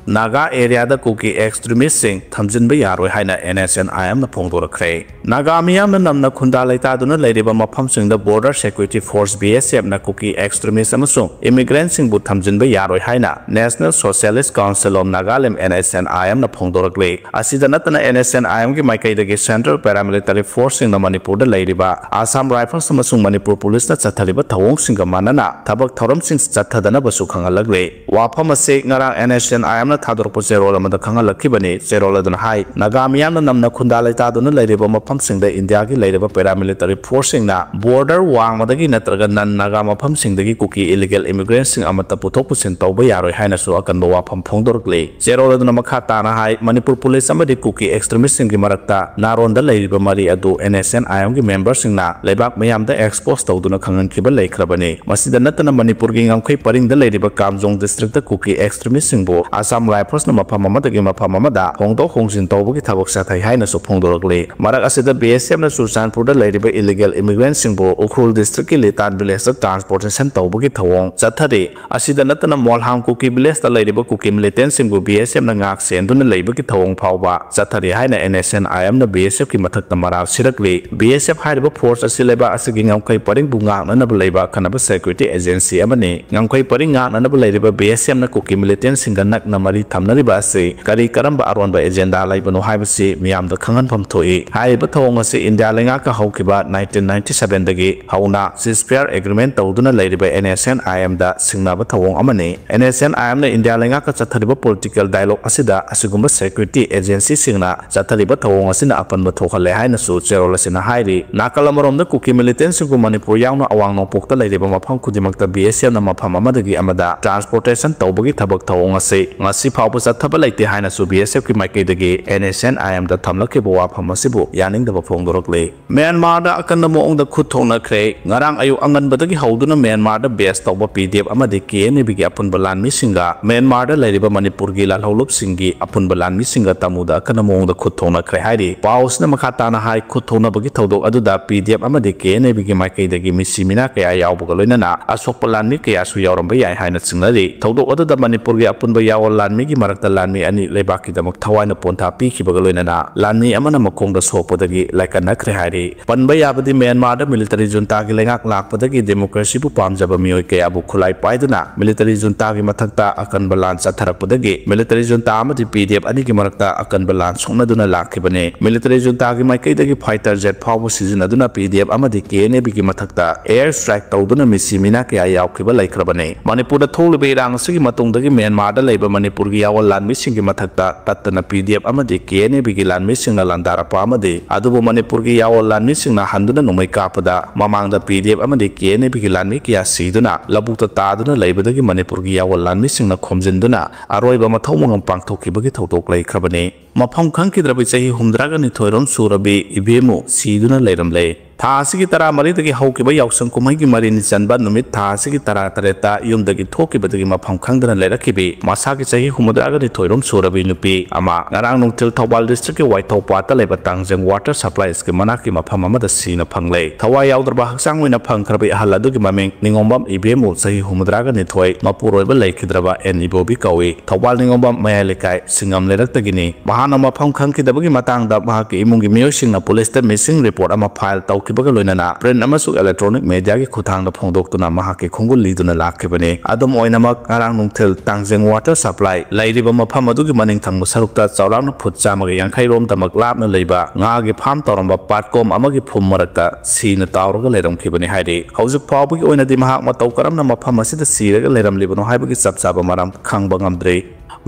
ꯅꯥꯒꯥ ꯑꯦꯔꯤꯌꯥꯗ ꯀꯨꯀꯤ ꯑꯦꯛꯁꯇ꯭ꯔꯤꯃꯤꯁꯁꯤꯡ ꯊꯝꯖꯤꯟꯕ ꯌꯥꯔꯣꯏ ꯍꯥꯏꯅ NSCN IMꯅ ꯐꯣꯡꯗꯣꯔꯛꯈ꯭ꯔꯦ꯫ ꯅꯥꯒꯥ ꯃꯤꯌꯥꯝꯅ ꯅꯝꯅ ꯈꯨꯟꯗꯥ ꯂꯩꯇꯥꯗꯨꯅ ꯂꯩꯔꯤꯕ ꯃꯐꯝꯁꯤꯡꯗ Border Security Force, BSFꯅ ꯀꯨꯀꯤ ꯑꯦꯛꯁꯇ꯭ꯔꯤꯃꯤꯁ ꯑꯃꯁꯨꯡ ꯏꯃꯤꯒ꯭ꯔꯦꯟꯠꯁꯤꯡꯕꯨ ꯊꯝꯖꯤꯟꯕ ꯌꯥꯔꯣꯏ ꯍꯥꯏꯅ National Socialist Council of Nagaland, NSCN IMꯅ ꯐꯣꯡꯗꯣꯔꯛꯂꯤ꯫ ꯑꯁꯤꯗ ꯅꯠꯇꯅ NSCN IMꯒꯤ ꯃꯥꯏꯀꯩꯗꯒꯤ Central Paramilitary Forceꯁꯤꯡꯅ ꯃꯅꯤꯄꯨꯔꯗ ꯂꯩꯔꯤꯕ Assam Rifles ꯑꯃꯁꯨꯡ ꯃꯅꯤꯄꯨꯔ ꯄꯨꯂꯤꯁꯅ ꯆꯠꯊꯔꯤꯕ ꯊꯧꯑꯣꯡꯁꯤꯡꯒ ꯃꯥꯟꯅꯅ ꯊꯕꯛ ꯊꯧꯔꯝꯁꯤꯡ ꯆꯠꯊꯗꯅꯕꯁꯨ ꯈꯪꯍꯜꯂꯛꯂꯤ꯫ ꯋꯥꯐꯝ ꯑꯁꯤ ꯉꯔꯥꯡ NSCN IMꯅ ꯊꯥꯗꯣꯔꯛꯄ ꯆꯦꯔꯣꯜ ꯑꯃꯗ ꯈꯪꯍꯜꯂꯛꯈꯤꯕꯅꯤ꯫ ꯆꯦꯔꯣꯜ ꯑꯗꯨꯅ ꯍꯥꯏ, ꯅꯥꯒꯥ ꯃꯤꯌꯥꯝꯅ ꯅꯝꯅ ꯈꯨꯟꯗꯥ ꯂꯩꯇꯥꯗꯨꯅ ꯂꯩꯔꯤꯕ ꯃꯐꯝꯁꯤꯡꯗ ꯏꯟꯗꯤꯌꯥꯒꯤ ꯂꯩꯔꯤꯕ Paramilitary Forceꯁꯤꯡꯅ Border ꯋꯥꯡꯃꯗꯒꯤ ꯅꯠꯇ꯭ꯔꯒ non Naga ꯃꯐꯝꯁꯤꯡꯗꯒꯤ ꯀꯨꯀꯤ illegal immigrantꯁꯤꯡ ꯑꯃꯠꯇ ꯄꯨꯊꯣꯛ ꯄꯨꯁꯤꯟ ꯇꯧꯕ ꯌꯥꯔꯣꯏ ꯍꯥꯏꯅꯁꯨ ꯑꯀꯟꯕ ꯋꯥꯐꯝ ꯐꯣꯡꯗꯣꯔꯛꯂꯤ꯫ ꯆꯦꯔꯣꯜ ꯑꯗꯨꯅ ꯃꯈꯥ ꯇꯥꯅ ꯍꯥꯏ, ꯃꯅꯤꯄꯨꯔ ꯄꯨꯂꯤꯁ ꯑꯃꯗꯤ ꯀꯨꯀꯤ ꯑꯦꯛꯁꯇ꯭ꯔꯤꯃꯤꯁꯁꯤꯡꯒꯤ ꯃꯔꯛꯇ ꯅꯥꯔꯣꯟꯗ ꯂꯩꯔꯤꯕ ꯃꯔꯤ ꯑꯗꯨ NSCN IMꯒꯤ ꯃꯦꯝꯕꯔꯁꯤꯡꯅ ꯂꯩꯕꯥꯛ ꯃꯤꯌꯥꯝꯗ expose ꯇꯧꯗꯨꯅ ꯈꯪꯍꯟꯈꯤꯕ ꯂꯩꯈ꯭ꯔꯕꯅꯤ꯫ ꯃꯁꯤꯗ ꯅꯠꯇꯅ ꯃꯅꯤꯄꯨꯔꯒꯤ ꯉꯝꯈꯩ ꯄꯔꯤꯡꯗ ꯂꯩꯔꯤꯕ ꯀꯥꯝꯖꯣꯡ districtꯇ ꯀꯨꯀꯤ ꯑꯦꯛꯁꯇ꯭ꯔꯤꯃꯤꯁꯁꯤꯡꯕꯨ Assam Riflesꯅ ꯃꯐꯝ ꯑꯃꯗꯒꯤ ꯃꯐꯝ ꯑꯃꯗ ꯍꯣꯡꯗꯣꯛ ꯍꯣꯡꯖꯤꯟ ꯇꯧꯕꯒꯤ ꯊꯕꯛ ꯆꯠꯊꯩ ꯍꯥꯏꯅꯁꯨ ꯐꯣꯡꯗꯣꯔꯛꯂꯤ꯫ ꯃꯔꯛ ꯑꯁꯤꯗ BSFꯅ ꯆꯨꯔꯆꯥꯟꯄꯨꯔꯗ ꯂꯩꯔꯤꯕ illegal immigrantꯁꯤꯡꯕꯨ ꯎꯈ꯭ꯔꯨꯜ districtꯀꯤ ꯂꯤꯇꯥꯟ villageꯇ transportation ꯇꯧꯕꯒꯤ ꯊꯧꯑꯣꯡ ꯆꯠꯊꯔꯤ꯫ ꯑꯁꯤꯗ ꯅꯠꯇꯅ ꯃꯣꯜꯍꯥꯝ ꯀꯨꯀꯤ villageꯇ ꯂꯩꯔꯤꯕ ꯀꯨꯀꯤ militantꯁꯤꯡꯕꯨ BSFꯅ ꯉꯥꯛ ꯁꯦꯟꯗꯨꯅ ꯂꯩꯕꯒꯤ ꯊꯧꯑꯣꯡ ꯐꯥꯎꯕ ꯆꯠꯊꯔꯤ ꯍꯥꯏꯅ NSCN IMꯅ BSFꯀꯤ ꯃꯊꯛꯇ ꯃꯔꯥꯜ ꯁꯤꯔꯛꯂꯤ꯫ BSF ꯍꯥꯏꯔꯤꯕ force ꯑꯁꯤ ꯂꯩꯕꯥꯛ ꯑꯁꯤꯒꯤ ꯉꯝꯈꯩ ꯄꯔꯤꯡꯕꯨ ꯉꯥꯛꯅꯅꯕ ꯂꯩꯕ ꯑꯈꯟꯅꯕ security agency ꯑꯃꯅꯤ꯫ ꯉꯝꯈꯩ ꯄꯔꯤꯡ ꯉꯥꯛꯅꯅꯕ ꯂꯩꯔꯤꯕ BSFꯅ ꯀꯨꯀꯤ militantꯁꯤꯡꯒ ꯅꯛꯅ ꯃꯔꯤ ꯊꯝꯅꯔꯤꯕ ꯑꯁꯤ ꯀꯔꯤ ꯀꯔꯝꯕ ꯑꯔꯣꯟꯕ agenda ꯂꯩꯕꯅꯣ ꯍꯥꯏꯕꯁꯤ ꯃꯤꯌꯥꯝꯗ ꯈꯪꯍꯟꯐꯝ ꯊꯣꯛꯏ꯫ ꯍꯥꯏꯔꯤꯕ ꯊꯧꯑꯣꯡ ꯑꯁꯤ ꯏꯟꯗꯤꯌꯥ ꯂꯩꯉꯥꯛꯀ ꯍꯧꯈꯤꯕ nineteen ninety sevenꯗꯒꯤ ꯍꯧꯅ ceasefire agreement ꯇꯧꯗꯨꯅ ꯂꯩꯔꯤꯕ NSCN IMꯗ ꯁꯤꯡꯅꯕ ꯊꯧꯑꯣꯡ ꯑꯃꯅꯤ꯫ NSCN IMꯅ ꯏꯟꯗꯤꯌꯥ ꯂꯩꯉꯥꯛꯀ ꯆꯠꯊꯔꯤꯕ political dialogue ꯑꯁꯤꯗ ꯑꯁꯤꯒꯨꯝꯕ security agencyꯁꯤꯡꯅ ꯆꯠꯊꯔꯤꯕ ꯊꯧꯑꯣꯡ ꯑꯁꯤꯅ ꯑꯄꯟꯕ ꯊꯣꯛꯍꯜꯂꯦ ꯍꯥꯏꯅꯁꯨ ꯆꯦꯔꯣꯜ ꯑꯁꯤꯅ ꯍꯥꯏꯔꯤ꯫ ꯅꯥꯀꯜ ꯑꯃꯔꯣꯝꯗ ꯀꯨꯀꯤ militantꯁꯤꯡꯕꯨ ꯃꯅꯤꯄꯨꯔ ꯌꯥꯎꯅ ꯑꯋꯥꯡ ꯅꯣꯡꯄꯣꯛꯇ ꯂꯩꯔꯤꯕ ꯃꯐꯝ ꯈꯨꯗꯤꯡꯃꯛꯇ BSFꯅ ꯃꯐꯝ ꯑꯃꯗꯒꯤ ꯑꯃꯗ transportation ꯇꯧꯕꯒꯤ ꯊꯕꯛ ꯊꯧꯑꯣꯡ ꯑꯁꯤ ꯉꯁꯤ ꯐꯥꯎꯕ ꯆꯠꯊꯕ ꯂꯩꯇꯦ ꯍꯥꯏꯅꯁꯨ B S F ꯀꯤ ꯃꯥꯏꯀꯩꯗꯒꯤ N S N I M ꯗ ꯊꯝꯂꯛꯈꯤꯕ ꯋꯥꯐꯝ ꯑꯁꯤꯕꯨ ꯌꯥꯅꯤꯡꯗꯕ ꯐꯣꯡꯗꯣꯔꯛꯂꯤ꯫ ꯃ꯭ꯌꯥꯟꯃꯥꯔꯗ ꯑꯀꯟꯕ ꯃꯑꯣꯡꯗ ꯈꯨꯠ ꯊꯣꯡꯅꯈ꯭ꯔꯦ꯫ ꯉꯔꯥꯡ ꯑꯌꯨꯛ ꯑꯉꯟꯕꯗꯒꯤ ꯍꯧꯗꯨꯅ ꯃ꯭ꯌꯥꯟꯃꯥꯔꯗ base ꯇꯧꯕ P D F ꯑꯃꯗꯤ K N A B ꯒꯤ ꯑꯄꯨꯟꯕ ꯂꯥꯟꯃꯤꯁꯤꯡꯒ ꯃ꯭ꯌꯥꯟꯃꯥꯔꯗ ꯂꯩꯔꯤꯕ ꯃꯅꯤꯄꯨꯔꯒꯤ ꯂꯥꯜꯍꯧꯂꯨꯞꯁꯤꯡꯒꯤ ꯑꯄꯨꯟꯕ ꯂꯥꯟꯃꯤꯁꯤꯡꯒ ꯇꯃꯨꯗ ꯑꯀꯟꯕ ꯃꯑꯣꯡꯗ ꯈꯨꯠ ꯊꯣꯡꯅꯈ꯭ꯔꯦ ꯍꯥꯏꯔꯤ꯫ ꯄꯥꯎ ꯑꯁꯤꯅ ꯃꯈꯥ ꯇꯥꯅ ꯍꯥꯏ, ꯈꯨꯠ ꯊꯣꯡꯅꯕꯒꯤ ꯊꯧꯗꯣꯛ ꯑꯗꯨꯗ P D F ꯑꯃꯗꯤ K N A B ꯒꯤ ꯃꯥꯏꯀꯩꯗꯒꯤ ꯃꯤꯁꯤ ꯃꯤꯅꯥ ꯀꯌꯥ ꯌꯥꯎꯕꯒ ꯂꯣꯏꯅꯅ ꯑꯁꯣꯛꯄ ꯂꯥꯟꯃꯤ ꯀꯌꯥꯁꯨ ꯌꯥꯎꯔꯝꯕ ꯌꯥꯏ ꯍꯥꯏꯅ ꯆꯤꯡꯅꯔꯤ꯫ ꯊꯧꯗꯣꯛ ꯑꯗꯨꯗ ꯃꯅꯤꯄꯨꯔꯒꯤ ꯑꯄꯨꯟꯕ ꯌꯥꯑꯣꯟ ꯂꯥꯟꯃꯤꯒꯤ ꯃꯔꯛꯇ ꯂꯥꯟꯃꯤ ꯑꯅꯤ ꯂꯩꯕꯥꯛꯀꯤꯗꯃꯛ ꯊꯋꯥꯏꯅ ꯄꯣꯟꯊꯥ ꯄꯤꯈꯤꯕꯒ ꯂꯣꯏꯅꯅ ꯂꯥꯟꯃꯤ ꯑꯃꯅ ꯃꯈꯣꯡꯗ ꯁꯣꯛꯄꯗꯒꯤ ꯂꯥꯏꯀꯠꯅꯈ꯭ꯔꯦ ꯍꯥꯏꯔꯤ꯫ ꯄꯟꯕ ꯌꯥꯕꯗꯤ ꯃ꯭ꯌꯥꯟꯃꯥꯔꯗ military junta ꯒꯤ ꯂꯩꯉꯥꯛ ꯂꯥꯛꯄꯗꯒꯤ democracy ꯕꯨ ꯄꯥꯝꯖꯕ ꯃꯤꯑꯣꯏ ꯀꯌꯥꯕꯨ ꯈꯨꯠꯂꯥꯏ ꯄꯥꯏꯗꯨꯅ military junta ꯒꯤ ꯃꯊꯛꯇ ꯑꯀꯟꯕ ꯂꯥꯟ ꯆꯠꯊꯔꯛꯄꯗꯒꯤ military junta ꯑꯃꯗꯤ P D F ꯑꯅꯤꯒꯤ ꯃꯔꯛꯇ ꯑꯀꯟꯕ ꯂꯥꯟ ꯁꯣꯛꯅꯗꯨꯅ ꯂꯥꯛꯈꯤꯕꯅꯤ꯫ Military junta ꯒꯤ ꯃꯥꯏꯀꯩꯗꯒꯤ fighter jet ꯐꯥꯎꯕ ꯁꯤꯖꯤꯟꯅꯗꯨꯅ P D F ꯑꯃꯗꯤ K N A B ꯒꯤ ꯃꯊꯛꯇ air strike ꯇꯧꯗꯨꯅ ꯃꯤꯁꯤ ꯃꯤꯅꯥ ꯀꯌꯥ ꯌꯥꯎꯈꯤꯕ ꯂꯩꯈ꯭ꯔꯕꯅꯤ꯫ ꯃꯅꯤꯄꯨꯔꯗ ꯊꯣꯛꯂꯤꯕ ꯏꯔꯥꯡ ꯑꯁꯤꯒꯤ ꯃꯇꯨꯡꯗꯒꯤ ꯃ꯭ꯌꯥꯟꯃꯥꯔꯗ ꯂꯩꯕ ꯃꯅꯤꯄꯨꯔꯒꯤ ꯌꯥꯑꯣꯟ ꯂꯥꯟꯃꯤꯁꯤꯡꯒꯤ ꯃꯊꯛꯇ ꯇꯠꯇꯅ P D F ꯑꯃꯗꯤ K N A B ꯒꯤ ꯂꯥꯟꯃꯤꯁꯤꯡꯅ ꯂꯥꯟꯗꯥꯔꯛꯄ ꯑꯃꯗꯤ ꯑꯗꯨꯕꯨ ꯃꯅꯤꯄꯨꯔꯒꯤ ꯌꯥꯑꯣꯟ ꯂꯥꯟꯃꯤꯁꯤꯡꯅ ꯍꯟꯗꯨꯅ ꯅꯣꯡꯃꯩ ꯀꯥꯞꯄꯗ ꯃꯃꯥꯡꯗ P D F ꯑꯃꯗꯤ K N A B ꯒꯤ ꯂꯥꯟꯃꯤ ꯀꯌꯥ ꯁꯤꯗꯨꯅ ꯂꯧꯕꯨꯛꯇ ꯇꯥꯗꯨꯅ ꯂꯩꯕꯗꯒꯤ ꯃꯅꯤꯄꯨꯔꯒꯤ ꯌꯥꯑꯣꯟ ꯂꯥꯟꯃꯤꯁꯤꯡꯅ ꯈꯣꯝꯖꯤꯟꯗꯨꯅ ꯑꯔꯣꯏꯕ ꯃꯊꯧ ꯃꯉꯝ ꯄꯥꯡꯊꯣꯛꯈꯤꯕꯒꯤ ꯊꯧꯗꯣꯛ ꯂꯩꯈ꯭ꯔꯕꯅꯤ꯫ ꯃꯐꯝ ꯈꯪꯈꯤꯗ꯭ꯔꯕ ꯆꯍꯤ ꯍꯨꯝꯐꯨꯇꯔꯥꯒ ꯅꯤꯊꯣꯏꯔꯣꯝ ꯁꯨꯔꯕꯤ ꯏꯕꯦꯝꯃꯨ ꯁꯤꯗꯨꯅ ꯂꯩꯔꯝꯂꯦ꯫ ꯊꯥ ꯑꯁꯤꯒꯤ ꯇꯔꯥꯃꯔꯤꯗꯒꯤ ꯍꯧꯈꯤꯕ ꯌꯥꯎꯁꯪ ꯀꯨꯝꯍꯩꯒꯤ ꯃꯔꯤ ꯅꯤ ꯆꯟꯕ ꯅꯨꯃꯤꯠ ꯊꯥ ꯑꯁꯤꯒꯤ ꯇꯔꯥꯇꯔꯦꯠꯇ ꯌꯨꯝꯗꯒꯤ ꯊꯣꯛꯈꯤꯕꯗꯒꯤ ꯃꯐꯝ ꯈꯪꯗꯅ ꯂꯩꯔꯛꯈꯤꯕꯤ ꯃꯁꯥꯒꯤ ꯆꯍꯤ ꯍꯨꯝꯐꯨꯇꯔꯥꯒ ꯅꯤꯊꯣꯏꯔꯣꯝ ꯁꯨꯔꯕꯤ ꯅꯨꯄꯤ ꯑꯃ ꯉꯔꯥꯡ ꯅꯨꯡꯊꯤꯜ ꯊꯧꯕꯥꯜ district ꯀꯤ ꯋꯥꯏꯊꯧ ꯄꯥꯠꯇ ꯂꯩꯕ ꯇꯥꯡꯖꯦꯡ water supplies ꯀꯤ ꯃꯅꯥꯛꯀꯤ ꯃꯐꯝ ꯑꯃꯗ ꯁꯤꯅ ꯐꯪꯂꯦ꯫ ꯊꯋꯥꯏ ꯌꯥꯎꯗ꯭ꯔꯕ ꯍꯛꯆꯥꯡ ꯑꯣꯏꯅ ꯐꯪꯈ꯭ꯔꯕ ꯑꯍꯜ ꯑꯗꯨꯒꯤ ꯃꯃꯤꯡ ꯅꯤꯉꯣꯝꯕꯝ ꯏꯕꯦꯝꯃꯨ, ꯆꯍꯤ ꯍꯨꯝꯐꯨꯇꯔꯥꯒ ꯅꯤꯊꯣꯏ, ꯃꯄꯨꯔꯣꯏꯕ ꯂꯩꯈꯤꯗ꯭ꯔꯕ ꯑꯦꯟ ꯏꯕꯣꯕꯤ ꯀꯧꯏ꯫ ꯊꯧꯕꯥꯜ ꯅꯤꯉꯣꯝꯕꯝ ꯃꯌꯥꯏ ꯂꯩꯀꯥꯏ ꯁꯤꯡꯉꯝ ꯂꯩꯔꯛꯇꯒꯤꯅꯤ꯫ ꯃꯍꯥꯛꯅ ꯃꯐꯝ ꯈꯪꯈꯤꯗꯕꯒꯤ ꯃꯇꯥꯡꯗ ꯃꯍꯥꯛꯀꯤ ꯏꯃꯨꯡꯒꯤ ꯃꯤꯑꯣꯏꯁꯤꯡꯅ ꯄꯨꯂꯤꯁꯇ missing report ꯑꯃ file ꯇꯧꯈꯤꯕꯒ ꯂꯣꯏꯅꯅ print ꯑꯃꯁꯨꯡ electronic media ꯒꯤ ꯈꯨꯠꯊꯥꯡꯗ ꯐꯣꯡꯗꯣꯛꯇꯨꯅ ꯃꯍꯥꯛꯀꯤ ꯈꯣꯡꯒꯨꯜ ꯂꯤꯗꯨꯅ ꯂꯥꯛꯈꯤꯕꯅꯤ꯫ ꯑꯗꯨꯝ ꯑꯣꯏꯅꯃꯛ, ꯉꯔꯥꯡ ꯅꯨꯡꯊꯤꯜ ꯇꯥꯡꯖꯦꯡ water supply ꯂꯩꯔꯤꯕ ꯃꯐꯝ ꯑꯗꯨꯒꯤ ꯃꯅꯤꯡ ꯊꯪꯕ ꯁꯔꯨꯛꯇ ꯆꯥꯎꯔꯥꯛꯅ ꯐꯨꯠ ꯆꯥꯝꯃꯒ ꯌꯥꯡꯈꯩ ꯔꯣꯝꯗꯃꯛ ꯂꯥꯞꯅ ꯂꯩꯕ ꯉꯥꯒꯤ farm ꯇꯧꯔꯝꯕ ꯄꯥꯠꯀꯣꯝ ꯑꯃꯒꯤ ꯐꯨꯝ ꯃꯔꯛꯇ ꯁꯤꯅ ꯇꯥꯎꯔꯒ ꯂꯩꯔꯝꯈꯤꯕꯅꯤ ꯍꯥꯏꯔꯤ꯫ ꯍꯧꯖꯤꯛ ꯐꯥꯎꯕꯒꯤ ꯑꯣꯏꯅꯗꯤ ꯃꯍꯥꯛ ꯃꯇꯧ ꯀꯔꯝꯅ ꯃꯐꯝ ꯑꯁꯤꯗ ꯁꯤꯔꯒ ꯂꯩꯔꯝꯂꯤꯕꯅꯣ ꯍꯥꯏꯕꯒꯤ ꯆꯞ ꯆꯥꯕ ꯃꯔꯝ ꯈꯪꯕ ꯉꯝꯗ꯭ꯔꯤ꯫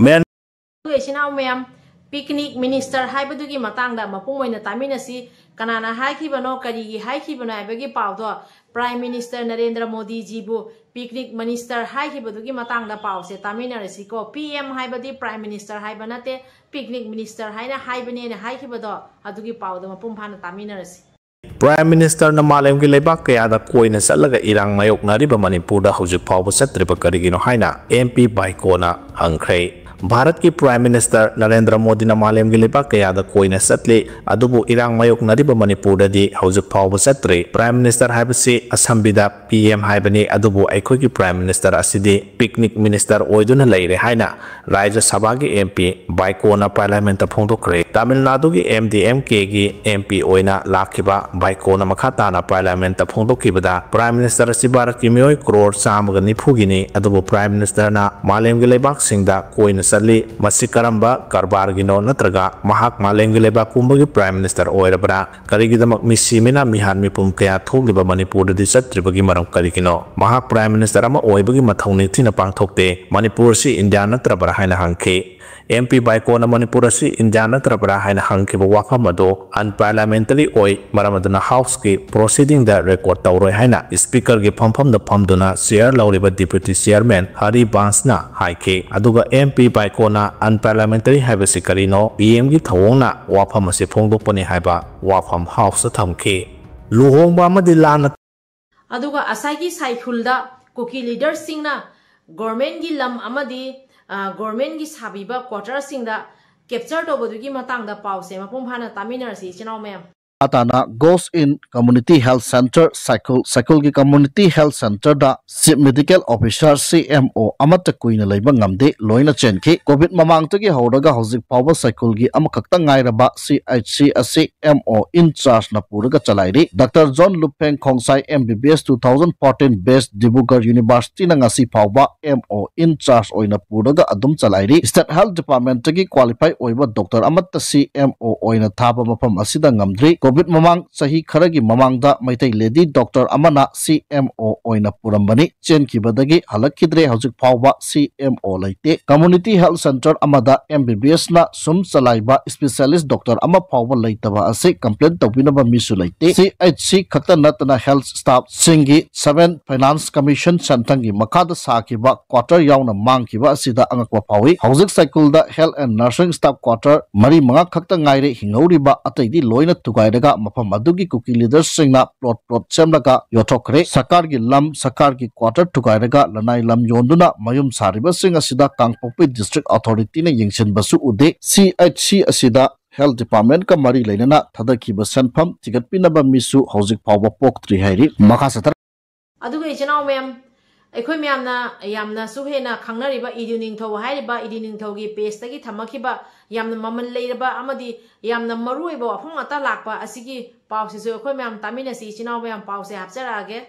ꯃꯦꯟ ꯑꯩꯈꯣꯏ ꯏꯆꯤꯟ ꯏꯅꯥꯎ ꯃꯌꯥꯝ ꯄꯤꯛꯅꯤꯛ ꯃꯤꯅꯤꯁꯇꯔ ꯍꯥꯏꯕꯗꯨꯒꯤ ꯃꯇꯥꯡꯗ ꯃꯄꯨꯡ ꯑꯣꯏꯅ ꯇꯥꯃꯤꯟꯅꯁꯤ꯫ ꯀꯅꯥꯅ ꯍꯥꯏꯈꯤꯕꯅꯣ, ꯀꯔꯤꯒꯤ ꯍꯥꯏꯈꯤꯕꯅꯣ ꯍꯥꯏꯕꯒꯤ ꯄꯥꯎꯗꯣ, ꯄ꯭ꯔꯥꯏꯝ ꯃꯤꯅꯤꯁꯇꯔ ꯅꯔꯦꯟꯗ꯭ꯔ ꯃꯣꯗꯤꯖꯤꯕꯨ ꯄꯤꯛꯅꯤꯛ ꯃꯤꯅꯤꯁꯇꯔ ꯍꯥꯏꯈꯤꯕꯗꯨꯒꯤ ꯃꯇꯥꯡꯗ ꯄꯥꯎꯁꯦ ꯇꯥꯃꯤꯟꯅꯔꯁꯤꯀꯣ꯫ ꯄꯤ ꯑꯦꯝ ꯍꯥꯏꯕꯗꯤ ꯄ꯭ꯔꯥꯏꯝ ꯃꯤꯅꯤꯁꯇꯔ ꯍꯥꯏꯕ ꯅꯠꯇꯦ, ꯄꯤꯛꯅꯤꯛ ꯃꯤꯅꯤꯁꯇꯔ ꯍꯥꯏꯅ ꯍꯥꯏꯕꯅꯦꯅ ꯍꯥꯏꯈꯤꯕꯗꯣ, ꯑꯗꯨꯒꯤ ꯄꯥꯎꯗꯣ ꯃꯄꯨꯡ ꯐꯥꯅ ꯇꯥꯃꯤꯟꯅꯔꯁꯤ꯫ ꯄ꯭ꯔꯥꯏꯝ ꯃꯤꯅꯤꯁꯇꯔꯅ ꯃꯥꯂꯦꯝꯒꯤ ꯂꯩꯕꯥꯛ ꯀꯌꯥꯗ ꯀꯣꯏꯅ ꯆꯠꯂꯒ ꯏꯔꯥꯡ ꯃꯥꯌꯣꯛꯅꯔꯤꯕ ꯃꯅꯤꯄꯨꯔꯗ ꯍꯧꯖꯤꯛ ꯐꯥꯎꯕ ꯆꯠꯇ꯭ꯔꯤꯕ ꯀꯔꯤꯒꯤꯅꯣ ꯍꯥꯏꯅ ꯑꯦꯝ ꯄꯤ ꯕꯥꯏꯀꯣꯅ ꯍꯪꯈ꯭ꯔꯦ꯫ ꯚꯥꯔꯠꯀꯤ ꯄ꯭ꯔꯥꯏꯝ ꯃꯤꯅꯤꯁꯇꯔ ꯅꯔꯦꯟꯗ꯭ꯔ ꯃꯣꯗꯤꯅ ꯃꯥꯂꯦꯝꯒꯤ ꯂꯩꯕꯥꯛ ꯀꯌꯥꯗ ꯀꯣꯏꯅ ꯆꯠꯂꯤ, ꯑꯗꯨꯕꯨ ꯏꯔꯥꯡ ꯃꯥꯌꯣꯛꯅꯔꯤꯕ ꯃꯅꯤꯄꯨꯔꯗꯗꯤ ꯍꯧꯖꯤꯛ ꯐꯥꯎꯕ ꯆꯠꯇ꯭ꯔꯤ꯫ ꯄ꯭ꯔꯥꯏꯝ ꯃꯤꯅꯤꯁꯇꯔ ꯍꯥꯏꯕꯁꯤ ꯑꯁꯝꯕꯤꯗ ꯄꯤ ꯑꯦꯝ ꯍꯥꯏꯕꯅꯤ, ꯑꯗꯨꯕꯨ ꯑꯩꯈꯣꯏꯒꯤ ꯄ꯭ꯔꯥꯏꯝ ꯃꯤꯅꯤꯁꯇꯔ ꯑꯁꯤꯗꯤ ꯄꯤꯛꯅꯤꯛ ꯃꯤꯅꯤꯁꯇꯔ ꯑꯣꯏꯗꯨꯅ ꯂꯩꯔꯦ ꯍꯥꯏꯅ ꯔꯥꯖ꯭ꯌ ꯁꯚꯥꯒꯤ ꯑꯦꯝ ꯄꯤ ꯕꯥꯏꯀꯣꯅ ꯄꯥꯔꯂꯤꯌꯥꯃꯦꯟꯠꯇ ꯐꯣꯡꯗꯣꯛꯈ꯭ꯔꯦ꯫ ꯇꯥꯃꯤꯜ ꯅꯥꯗꯨꯒꯤ ꯑꯦꯝ ꯗꯤ ꯑꯦꯝ ꯀꯦꯒꯤ ꯑꯦꯝ ꯄꯤ ꯑꯣꯏꯅ ꯂꯥꯛꯈꯤꯕ ꯕꯥꯏꯀꯣꯅ ꯃꯈꯥ ꯇꯥꯅ ꯄꯥꯔꯂꯤꯌꯥꯃꯦꯟꯠꯇ ꯐꯣꯡꯗꯣꯛꯈꯤꯕꯗ, ꯄ꯭ꯔꯥꯏꯝ ꯃꯤꯅꯤꯁꯇꯔ ꯑꯁꯤ ꯚꯥꯔꯠꯀꯤ ꯃꯤꯑꯣꯏ ꯀ꯭ꯔꯣꯔ ꯆꯥꯝꯃꯒ ꯅꯤꯐꯨꯒꯤꯅꯤ, ꯑꯗꯨꯕꯨ ꯄ꯭ꯔꯥꯏꯝ ꯃꯤꯅꯤꯁꯇꯔꯅ ꯃꯥꯂꯦꯝꯒꯤ ꯂꯩꯕꯥꯛꯁꯤꯡꯗ ꯀꯣꯏꯅ ꯆꯠꯂꯤ꯫ ꯃꯁꯤ ꯀꯔꯝꯕ ꯀꯔꯕꯥꯔꯒꯤꯅꯣ, ꯅꯠꯇ꯭ꯔꯒ ꯃꯍꯥꯛ ꯃꯥꯂꯦꯝꯒꯤ ꯂꯩꯕꯥꯛ ꯄꯨꯝꯕꯒꯤ ꯄ꯭ꯔꯥꯏꯝ ꯃꯤꯅꯤꯁꯇꯔ ꯑꯣꯏꯔꯕ꯭ꯔꯥ? ꯀꯔꯤꯒꯤꯗꯃꯛ ꯃꯤꯁꯤ ꯃꯤꯅꯥ ꯃꯤꯍꯥꯟ ꯃꯤꯄꯨꯝ ꯀꯌꯥ ꯊꯣꯛꯂꯤꯕ ꯃꯅꯤꯄꯨꯔꯗꯗꯤ ꯆꯠꯇ꯭ꯔꯤꯕꯒꯤ ꯃꯔꯝ ꯀꯔꯤꯒꯤꯅꯣ? ꯃꯍꯥꯛ ꯄ꯭ꯔꯥꯏꯝ ꯃꯤꯅꯤꯁꯇꯔ ꯑꯃ ꯑꯣꯏꯕꯒꯤ ꯃꯊꯧ ꯅꯤꯡꯊꯤꯅ ꯄꯥꯡꯊꯣꯛꯇꯦ꯫ ꯃꯅꯤꯄꯨꯔ ꯑꯁꯤ ꯏꯟꯗꯤꯌꯥ ꯅꯠꯇ꯭ꯔꯕ꯭ꯔꯥ ꯍꯥꯏꯅ ꯍꯪꯈꯤ꯫ ꯑꯦꯝ ꯄꯤ ꯕꯥꯏꯀꯣꯅ ꯃꯅꯤꯄꯨꯔ ꯑꯁꯤ ꯏꯟꯗꯤꯌꯥ ꯅꯠꯇ꯭ꯔꯕ꯭ꯔꯥ ꯍꯥꯏꯅ ꯍꯪꯈꯤꯕ ꯋꯥꯐꯝ ꯑꯗꯨ ꯑꯟꯄꯥꯔꯂꯤꯌꯥꯃꯦꯟꯇꯔꯤ ꯑꯣꯏ, ꯃꯔꯝ ꯑꯗꯨꯅ ꯍꯥꯎꯁꯀꯤ ꯄ꯭ꯔꯣꯁꯤꯗꯤꯡꯗ ꯔꯦꯀꯣꯔꯗ ꯇꯧꯔꯣꯏ ꯍꯥꯏꯅ ꯁ꯭ꯄꯤꯀꯔꯒꯤ ꯐꯝꯐꯝꯗ ꯐꯝꯗꯨꯅ ꯆꯤꯌꯔ ꯂꯧꯔꯤꯕ ꯗꯤꯄ꯭ꯌꯨꯇꯤ ꯆꯤꯌꯔꯃꯦꯟ ꯍꯔꯤꯕꯥꯟꯁꯅ ꯍꯥꯏꯈꯤ꯫ ꯑꯗꯨꯒ ꯑꯦꯝ ꯄꯤ ꯕꯥꯏꯀꯣꯅ ꯑꯟꯄꯥꯔꯂꯤꯌꯥꯃꯦꯟꯇꯔꯤ ꯍꯥꯏꯕꯁꯤ ꯀꯔꯤꯅꯣ, ꯄꯤ ꯑꯦꯝꯒꯤ ꯊꯧꯑꯣꯡꯅ ꯋꯥꯐꯝ ꯑꯁꯤ ꯐꯣꯡꯗꯣꯛꯄꯅꯤ ꯍꯥꯏꯕ ꯋꯥꯐꯝ ꯍꯥꯎꯁꯇ ꯊꯝꯈꯤ꯫ ꯂꯨꯍꯣꯡꯕ ꯑꯃꯗꯤ ꯂꯥꯟꯅ ꯑꯗꯨꯒ ꯑꯁꯥꯏꯒꯤ ꯁꯥꯏꯈꯨꯜꯗ ꯀꯨꯀꯤ ꯂꯤꯗꯔꯁꯤꯡꯅ ꯒꯣꯔꯃꯦꯟꯒꯤ ꯂꯝ ꯑꯃꯗꯤ, ꯑ, ꯒꯣꯔꯃꯦꯟꯒꯤ ꯁꯥꯕꯤꯕ ꯀ꯭ꯋꯥꯇꯔꯁꯤꯡꯗ ꯀꯦꯞꯆꯔ ꯇꯧꯕꯗꯨꯒꯤ ꯃꯇꯥꯡꯗ ꯄꯥꯎꯁꯦ ꯃꯄꯨꯡ ꯐꯥꯅ ꯇꯥꯃꯤꯟꯅꯔꯁꯤ, ꯏꯆꯤꯟ ꯏꯅꯥꯎ ꯃꯌꯥꯝ꯫ ꯇꯥꯅ Ghost in Community Health Centre ꯁꯥꯏꯈꯨꯜ, ꯁꯥꯏꯈꯨꯜꯒꯤ Community Health Centreꯗ Chief Medical Officer, C M O, ꯑꯃꯠꯇ ꯀꯨꯏꯅ ꯂꯩꯕ ꯉꯝꯗꯦ, ꯂꯣꯏꯅ ꯆꯦꯟꯈꯤ꯫ ꯀꯣꯚꯤꯗ ꯃꯃꯥꯡꯗꯒꯤ ꯍꯧꯔꯒ ꯍꯧꯖꯤꯛ ꯐꯥꯎꯕ ꯁꯥꯏꯈꯨꯜꯒꯤ ꯑꯃꯈꯛꯇ ꯉꯥꯏꯔꯕ C H C ꯑꯁꯤ M O in chargeꯅ ꯄꯨꯔꯒ ꯆꯂꯥꯏꯔꯤ꯫ Doctor John Lupheng Khongsai M B B S two thousand fourteen batch Dibrugarh Universityꯅ ꯉꯁꯤ ꯐꯥꯎꯕ M O in charge ꯑꯣꯏꯅ ꯄꯨꯔꯒ ꯑꯗꯨꯝ ꯆꯂꯥꯏꯔꯤ꯫ State Health Departmentꯇꯒꯤ qualify ꯑꯣꯏꯕ ꯗꯣꯛꯇꯔ ꯑꯃꯠꯇ C M O ꯑꯣꯏꯅ ꯊꯥꯕ ꯃꯐꯝ ꯑꯁꯤꯗ ꯉꯝꯗ꯭ꯔꯤ꯫ ꯀꯣꯚꯤꯗ ꯃꯃꯥꯡ ꯆꯍꯤ ꯈꯔꯒꯤ ꯃꯃꯥꯡꯗ ꯃꯩꯇꯩ ꯂꯦꯗꯤ ꯗꯣꯛꯇꯔ ꯑꯃꯅ ꯁꯤ ꯑꯦꯝ ꯑꯣ ꯑꯣꯏꯅ ꯄꯨꯔꯝꯕꯅꯤ꯫ ꯆꯦꯟꯈꯤꯕꯗꯒꯤ ꯍꯜꯂꯛꯈꯤꯗ꯭ꯔꯦ꯫ ꯍꯧꯖꯤꯛ ꯐꯥꯎꯕ ꯁꯤ ꯑꯦꯝ ꯑꯣ ꯂꯩꯇꯦ꯫ ꯀꯝꯃ꯭ꯌꯨꯅꯤꯇꯤ ꯍꯦꯜꯊ ꯁꯦꯟꯇꯔ ꯑꯃꯗ ꯑꯦꯝ ꯕꯤ ꯕꯤ ꯑꯦꯁꯅ ꯁꯨꯝ ꯆꯂꯥꯏꯕ ꯏꯁꯄꯤꯁꯤꯌꯦꯂꯤꯁ ꯗꯣꯛꯇꯔ ꯑꯃ ꯐꯥꯎꯕ ꯂꯩꯇꯕ ꯑꯁꯤ ꯀꯝꯄ꯭ꯂꯦꯟ ꯇꯧꯕꯤꯅꯕ ꯃꯤꯁꯨ ꯂꯩꯇꯦ꯫ ꯁꯤ ꯑꯩꯆ ꯁꯤ ꯈꯛꯇ ꯅꯠꯇꯅ ꯍꯦꯜꯊ ꯁ꯭ꯇꯥꯐꯁꯤꯡꯒꯤ ꯁꯚꯦꯟ ꯐꯥꯏꯅꯥꯟꯁ ꯀꯃꯤꯁꯟ ꯁꯦꯟꯊꯪꯒꯤ ꯃꯈꯥꯗ ꯁꯥꯈꯤꯕ ꯀ꯭ꯋꯥꯇꯔ ꯌꯥꯎꯅ ꯃꯥꯡꯈꯤꯕ ꯑꯁꯤꯗ ꯑꯉꯛꯄ ꯐꯥꯎꯏ꯫ ꯍꯧꯖꯤꯛ ꯁꯥꯏꯀꯨꯜꯗ health and nursing staff quarter ꯃꯔꯤ ꯃꯉꯥ ꯈꯛꯇ ꯉꯥꯏꯔꯦ ꯍꯤꯡꯍꯧꯔꯤꯕ, ꯑꯇꯩꯗꯤ ꯂꯣꯏꯅ ꯊꯨꯒꯥꯏꯔꯒ ꯃꯐꯝ ꯑꯗꯨꯒꯤ ꯀꯨꯀꯤ ꯂꯤꯗꯔꯁꯤꯡꯅ ꯄ꯭ꯂꯣꯠ ꯄ꯭ꯂꯣꯠ ꯁꯦꯝꯂꯒ ꯌꯣꯟꯊꯣꯛꯈ꯭ꯔꯦ꯫ ꯁꯔꯀꯥꯔꯒꯤ ꯂꯝ, ꯁꯔꯀꯥꯔꯒꯤ ꯀ꯭ꯋꯥꯇꯔ ꯊꯨꯒꯥꯏꯔꯒ ꯂꯅꯥꯏ ꯂꯝ ꯌꯣꯟꯗꯨꯅ ꯃꯌꯨꯝ ꯁꯥꯔꯤꯕꯁꯤꯡ ꯑꯁꯤꯗ ꯀꯥꯡꯄꯣꯛꯄꯤ ꯗꯤꯁꯇ꯭ꯔꯤꯛ ꯑꯣꯊꯣꯔꯤꯇꯤꯅ ꯌꯦꯡꯁꯤꯟꯕꯁꯨ ꯎꯗꯦ꯫ ꯁꯤ ꯑꯩꯆ ꯁꯤ ꯑꯁꯤꯗ ꯍꯦꯜꯊ ꯗꯤꯄꯥꯔꯠꯃꯦꯟꯠꯀ ꯃꯔꯤ ꯂꯩꯅꯅ ꯊꯥꯗꯈꯤꯕ ꯁꯦꯟꯐꯝ ꯊꯤꯒꯠꯄꯤꯅꯕ ꯃꯤꯁꯨ ꯍꯧꯖꯤꯛ ꯐꯥꯎꯕ ꯄꯣꯛꯇ꯭ꯔꯤ ꯍꯥꯏꯔꯤ꯫ ꯃꯈꯥ ꯆꯠꯊꯔ ꯑꯗꯨꯒ ꯏꯆꯤꯟ ꯏꯅꯥꯎ ꯃꯌꯥꯝ, ꯑꯩꯈꯣꯏ ꯃꯌꯥꯝꯅ ꯌꯥꯝꯅꯁꯨ ꯍꯦꯟꯅ ꯈꯪꯅꯔꯤꯕ ꯏꯗꯨ ꯅꯤꯡꯊꯧ ꯍꯥꯏꯔꯤꯕ ꯏꯗꯨ ꯅꯤꯡꯊꯧꯒꯤ ꯄꯦꯖꯇꯒꯤ ꯊꯝꯃꯛꯈꯤꯕ ꯌꯥꯝꯅ ꯃꯃꯜ ꯂꯩꯔꯕ ꯑꯃꯗꯤ ꯌꯥꯝꯅ ꯃꯔꯨ ꯑꯣꯏꯕ ꯋꯥꯐꯝ ꯉꯥꯛꯇ ꯂꯥꯛꯄ ꯑꯁꯤꯒꯤ ꯄꯥꯎꯁꯤꯁꯨ ꯑꯩꯈꯣꯏ ꯃꯌꯥꯝ ꯇꯥꯃꯤꯟꯅꯁꯤ꯫ ꯏꯆꯤꯟ ꯏꯅꯥꯎ ꯃꯌꯥꯝ, ꯄꯥꯎꯁꯦ ꯍꯥꯞꯆꯔꯛꯑꯒꯦ꯫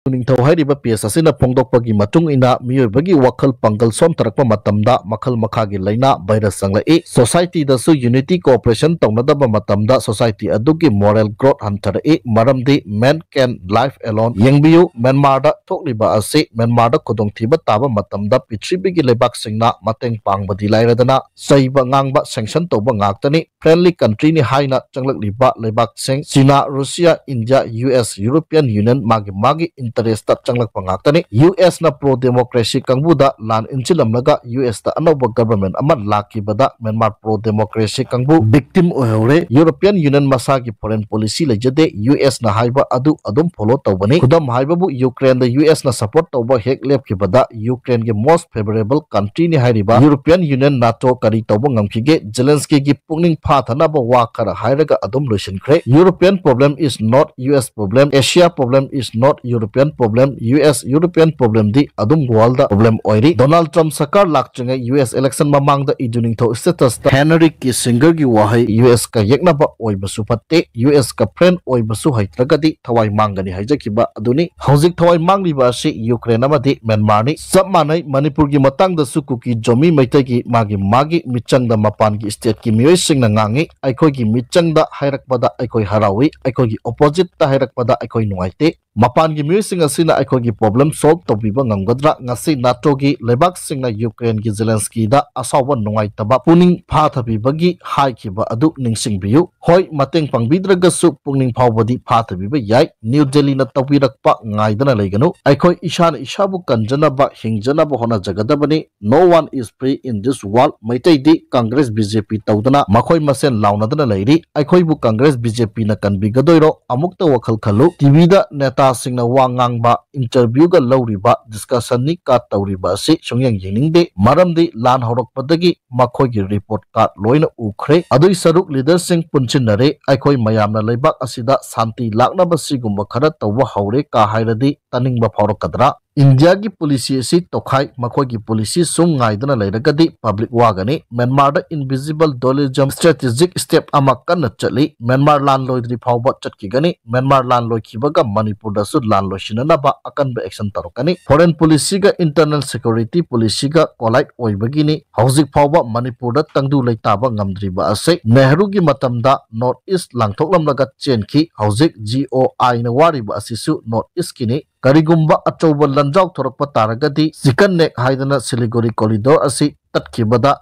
ꯏꯗꯨ ꯅꯤꯡꯊꯧ ꯍꯥꯏꯔꯤꯕ ꯄꯦꯖ ꯑꯁꯤꯅ ꯐꯣꯡꯗꯣꯛꯄꯒꯤ ꯃꯇꯨꯡ ꯏꯟꯅ, ꯃꯤꯑꯣꯏꯕꯒꯤ ꯋꯥꯈꯜ ꯄꯥꯡꯒꯜ ꯁꯣꯟꯊꯔꯛꯄ ꯃꯇꯝꯗ ꯃꯈꯜ ꯃꯈꯥꯒꯤ ꯂꯥꯏꯅꯥ ꯚꯥꯏꯔꯁ ꯆꯪꯂꯛꯏ꯫ ꯁꯣꯁꯥꯏꯇꯤꯗꯁꯨ ꯌꯨꯅꯤꯇꯤ ꯀꯣꯑꯣꯄꯔꯦꯁꯟ ꯇꯧꯅꯗꯕ ꯃꯇꯝꯗ ꯁꯣꯁꯥꯏꯇꯤ ꯑꯗꯨꯒꯤ ꯃꯣꯔꯦꯜ ꯒ꯭ꯔꯣꯠ ꯍꯟꯊꯔꯛꯏ꯫ ꯃꯔꯝꯗꯤ man can live alone꯫ ꯌꯦꯡꯕꯤꯌꯨ, ꯃ꯭ꯌꯥꯟꯃꯥꯔꯗ ꯊꯣꯛꯂꯤꯕ ꯑꯁꯤ ꯃ꯭ꯌꯥꯟꯃꯥꯔꯗ ꯈꯨꯗꯣꯡꯊꯤꯕ ꯇꯥꯕ ꯃꯇꯝꯗ ꯄ꯭ꯔꯤꯊꯤꯕꯤꯒꯤ ꯂꯩꯕꯥꯛꯁꯤꯡꯅ ꯃꯇꯦꯡ ꯄꯥꯡꯕꯗꯤ ꯂꯥꯏꯔꯗꯅ ꯆꯩꯕ ꯉꯥꯡꯕ, ꯁꯦꯡꯁꯟ ꯇꯧꯕ ꯉꯥꯛꯇꯅꯤ꯫ ꯐ꯭ꯔꯦꯟꯂꯤ ꯀꯟꯇ꯭ꯔꯤꯅꯤ ꯍꯥꯏꯅ ꯆꯪꯂꯛꯂꯤꯕ ꯂꯩꯕꯥꯛꯁꯤꯡ China, Russia, India, U S, European Union ꯃꯥꯒꯤ ꯃꯥꯒꯤ ꯏꯟꯇꯔꯦꯁꯇ ꯆꯪꯂꯛꯄ ꯉꯥꯛꯇꯅꯤ꯫ ꯌꯨ ꯑꯦꯁꯅ ꯄ꯭ꯔꯣ ꯗꯦꯃꯣꯀ꯭ꯔꯦꯁꯤ ꯀꯥꯡꯕꯨꯗ ꯂꯥꯟ ꯏꯟꯁꯤꯜꯂꯝꯂꯒ ꯌꯨ ꯑꯦꯁꯇ ꯑꯅꯧꯕ ꯒꯚꯔꯟꯃꯦꯟꯠ ꯑꯃ ꯂꯥꯛꯈꯤꯕꯗ ꯃ꯭ꯌꯥꯟꯃꯥꯔ ꯄ꯭ꯔꯣ ꯗꯦꯃꯣꯀ꯭ꯔꯦꯁꯤ ꯀꯥꯡꯕꯨ ꯚꯤꯛꯇꯤꯝ ꯑꯣꯏꯍꯧꯔꯦ꯫ ꯌꯨꯔꯣꯄꯤꯌꯟ ꯌꯨꯅꯤꯌꯟ ꯃꯁꯥꯒꯤ ꯐꯣꯔꯦꯟ ꯄꯣꯂꯤꯁꯤ ꯂꯩꯖꯗꯦ꯫ ꯌꯨ ꯑꯦꯁꯅ ꯍꯥꯏꯕ ꯑꯗꯨ ꯑꯗꯨꯝ ꯐꯣꯂꯣ ꯇꯧꯕꯅꯤ꯫ ꯈꯨꯗꯝ ꯍꯥꯏꯕꯕꯨ ꯌꯨꯀ꯭ꯔꯦꯟꯗ ꯌꯨ ꯑꯦꯁꯅ ꯁꯄꯣꯔꯠ ꯇꯧꯕ ꯍꯦꯛ ꯂꯦꯞꯈꯤꯕꯗ ꯌꯨꯀ꯭ꯔꯦꯟꯒꯤ ꯃꯣꯁ ꯐꯦꯚꯔꯦꯕꯜ ꯀꯟꯇ꯭ꯔꯤꯅꯤ ꯍꯥꯏꯔꯤꯕ ꯌꯨꯔꯣꯄꯤꯌꯟ ꯌꯨꯅꯤꯌꯟ ꯅꯥꯇꯣ ꯀꯔꯤ ꯇꯧꯕ ꯉꯝꯈꯤꯒꯦ? ꯖꯦꯂꯦꯟꯁꯀꯤꯒꯤ ꯄꯨꯛꯅꯤꯡ ꯐꯥꯊꯅꯕ ꯋꯥ ꯈꯔ ꯍꯥꯏꯔꯒ ꯑꯗꯨꯝ ꯂꯣꯏꯁꯤꯟꯈ꯭ꯔꯦ꯫ European problem is not U S problem, Asia problem is not European problem, U S European problemꯗꯤ ꯑꯗꯨꯝ worldꯗ problem ꯑꯣꯏꯔꯤ꯫ ꯗꯣꯅꯥꯜꯗ ꯇ꯭ꯔꯝꯞ ꯁꯔꯀꯥꯔ ꯂꯥꯛꯇ꯭ꯔꯤꯉꯩ U S election ꯃꯃꯥꯡꯗ ꯏꯗꯨ ꯅꯤꯡꯊꯧ statusꯇ ꯍꯦꯅꯔꯤ ꯀꯤꯁꯤꯡꯒꯔꯒꯤ ꯋꯥꯍꯩ U S ꯀ ꯌꯦꯛꯅꯕ ꯑꯣꯏꯕꯁꯨ ꯐꯠꯇꯦ, U S ꯀ friend ꯑꯣꯏꯕꯁꯨ ꯍꯩꯇ꯭ꯔꯒꯗꯤ ꯊꯋꯥꯏ ꯃꯥꯡꯒꯅꯤ ꯍꯥꯏꯖꯈꯤꯕ ꯑꯗꯨꯅꯤ꯫ ꯍꯧꯖꯤꯛ ꯊꯋꯥꯏ ꯃꯥꯡꯂꯤꯕ ꯑꯁꯤ ꯌꯨꯀ꯭ꯔꯦꯟ ꯑꯃꯗꯤ ꯃ꯭ꯌꯥꯟꯃꯥꯔꯅꯤ꯫ ꯆꯞ ꯃꯥꯟꯅꯩ, ꯃꯅꯤꯄꯨꯔꯒꯤ ꯃꯇꯥꯡꯗꯁꯨ ꯀꯨꯀꯤ ꯖꯣꯃꯤ ꯃꯩꯇꯩꯒꯤ ꯃꯥꯒꯤ ꯃꯥꯒꯤ ꯃꯤꯆꯪꯗ ꯃꯄꯥꯟꯒꯤ stateꯀꯤ ꯃꯤꯑꯣꯏꯁꯤꯡꯅ ꯉꯥꯡꯉꯤ꯫ ꯑꯩꯈꯣꯏꯒꯤ ꯃꯤꯆꯪꯗ ꯍꯥꯏꯔꯛꯄꯗ ꯑꯩꯈꯣꯏ ꯍꯔꯥꯎꯏ, ꯑꯩꯈꯣꯏꯒꯤ oppositeꯇ ꯍꯥꯏꯔꯛꯄꯗ ꯑꯩꯈꯣꯏ ꯅꯨꯡꯉꯥꯏꯇꯦ꯫ ꯃꯄꯥꯟꯒꯤ ꯃꯤꯑꯣꯏꯁꯤꯡ ꯑꯁꯤꯅ ꯑꯩꯈꯣꯏꯒꯤ problem solve ꯇꯧꯕꯤꯕ ꯉꯝꯒꯗ꯭ꯔꯥ? ꯉꯁꯤ ꯅꯥꯇꯣꯒꯤ ꯂꯩꯕꯥꯛꯁꯤꯡꯅ ꯌꯨꯀ꯭ꯔꯦꯟꯒꯤ ꯖꯦꯂꯦꯟꯁꯀꯤꯗ ꯑꯁꯥꯎꯕ ꯅꯨꯡꯉꯥꯏꯇꯕ ꯄꯨꯛꯅꯤꯡ ꯐꯥꯊꯕꯤꯕꯒꯤ ꯍꯥꯏꯈꯤꯕ ꯑꯗꯨ ꯅꯤꯡꯁꯤꯡꯕꯤꯌꯨ꯫ ꯍꯣꯏ, ꯃꯇꯦꯡ ꯄꯥꯡꯕꯤꯗ꯭ꯔꯒꯁꯨ ꯄꯨꯛꯅꯤꯡ ꯐꯥꯎꯕꯗꯤ ꯐꯥꯊꯕꯤꯕ ꯌꯥꯏ꯫ ꯅ꯭ꯌꯨ ꯗꯦꯜꯂꯤꯅ ꯇꯧꯕꯤꯔꯛꯄ ꯉꯥꯏꯗꯅ ꯂꯩꯒꯅꯨ꯫ ꯑꯩꯈꯣꯏ ꯏꯁꯥꯅ ꯏꯁꯥꯕꯨ ꯀꯟꯖꯅꯕ, ꯍꯤꯡꯖꯅꯕ ꯍꯣꯠꯅꯖꯒꯗꯕꯅꯤ꯫ No one is free in this world꯫ ꯃꯩꯇꯩꯗꯤ Congress, B J P ꯇꯧꯗꯅ ꯃꯈꯣꯏ ꯃꯁꯦꯟ ꯂꯥꯎꯅꯗꯅ ꯂꯩꯔꯤ꯫ ꯑꯩꯈꯣꯏꯕꯨ ꯀꯪꯒ꯭ꯔꯦꯁ, B J Pꯅ ꯀꯟꯕꯤꯒꯗꯣꯏꯔꯣ? ꯑꯃꯨꯛꯇ ꯋꯥꯈꯜ ꯈꯜꯂꯨ꯫ TVꯗ ꯅꯦꯇꯥꯁꯤꯡꯅ ꯋꯥ ꯉꯥꯡꯕ, interviewꯒ ꯂꯧꯔꯤꯕ, discussionꯅꯤ ꯀꯥ ꯇꯧꯔꯤꯕ ꯑꯁꯤ ꯁꯨꯡꯌꯦꯡ ꯌꯦꯡꯅꯤꯡꯗꯦ꯫ ꯃꯔꯝꯗꯤ ꯂꯥꯟ ꯍꯧꯔꯛꯄꯗꯒꯤ ꯃꯈꯣꯏꯒꯤ report card ꯂꯣꯏꯅ ꯎꯈ꯭ꯔꯦ꯫ ꯑꯗꯨꯏ ꯁꯔꯨꯛ leaderꯁꯤꯡ ꯄꯨꯟꯁꯤꯟꯅꯔꯦ꯫ ꯑꯩꯈꯣꯏ ꯃꯌꯥꯝꯅ ꯂꯩꯕꯥꯛ ꯑꯁꯤꯗ ꯁꯥꯟꯇꯤ ꯂꯥꯛꯅꯕ ꯁꯤꯒꯨꯝꯕ ꯈꯔ ꯇꯧꯕ ꯍꯧꯔꯦ ꯀꯥ ꯍꯥꯏꯔꯗꯤ ꯇꯥꯅꯤꯡꯕ ꯐꯥꯎꯔꯛꯀꯗ꯭ꯔꯥ? ꯏꯟꯗꯤꯌꯥꯒꯤ policy ꯑꯁꯤ ꯇꯣꯈꯥꯏ꯫ ꯃꯈꯣꯏꯒꯤ policy ꯁꯨꯝ ꯉꯥꯏꯗꯨꯅ ꯂꯩꯔꯒꯗꯤ public ꯋꯥꯒꯅꯤ꯫ ꯃ꯭ꯌꯥꯟꯃꯥꯔꯗ invisible dualism strategic step ꯑꯃ ꯀꯟꯅ ꯆꯠꯂꯤ꯫ ꯃ꯭ꯌꯥꯟꯃꯥꯔ ꯂꯥꯟ ꯂꯣꯏꯗ꯭ꯔꯤ ꯐꯥꯎꯕ ꯆꯠꯈꯤꯒꯅꯤ꯫ ꯃ꯭ꯌꯥꯟꯃꯥꯔ ꯂꯥꯟ ꯂꯣꯏꯈꯤꯕꯒ ꯃꯅꯤꯄꯨꯔꯗꯁꯨ ꯂꯥꯟ ꯂꯣꯏꯁꯤꯟꯅꯅꯕ ꯑꯀꯟꯕ action ꯇꯧꯔꯛꯀꯅꯤ꯫ Foreign policyꯒ internal security policyꯒ collide ꯑꯣꯏꯕꯒꯤꯅꯤ ꯍꯧꯖꯤꯛ ꯐꯥꯎꯕ ꯃꯅꯤꯄꯨꯔꯗ ꯇꯪꯗꯨ ꯂꯩꯇꯥꯕ ꯉꯝꯗ꯭ꯔꯤꯕ ꯑꯁꯤ꯫ ꯅꯦꯍꯔꯨꯒꯤ ꯃꯇꯝꯗ North East ꯂꯥꯟꯊꯣꯛꯂꯝꯂꯒ ꯆꯦꯟꯈꯤ꯫ ꯍꯧꯖꯤꯛ G O Iꯅ ꯋꯥꯔꯤꯕ ꯑꯁꯤꯁꯨ North Eastꯀꯤꯅꯤ꯫ ꯀꯔꯤꯒꯨꯝꯕ ꯑꯆꯧꯕ ꯂꯥꯟꯖꯥꯎ ꯊꯣꯔꯛꯄ ꯇꯥꯔꯒꯗꯤ chicken neck ꯍꯥꯏꯗꯅ ꯁꯤꯂꯤꯒꯨꯔꯤ corridor ꯑꯁꯤ ꯇꯠꯈꯤꯕꯗ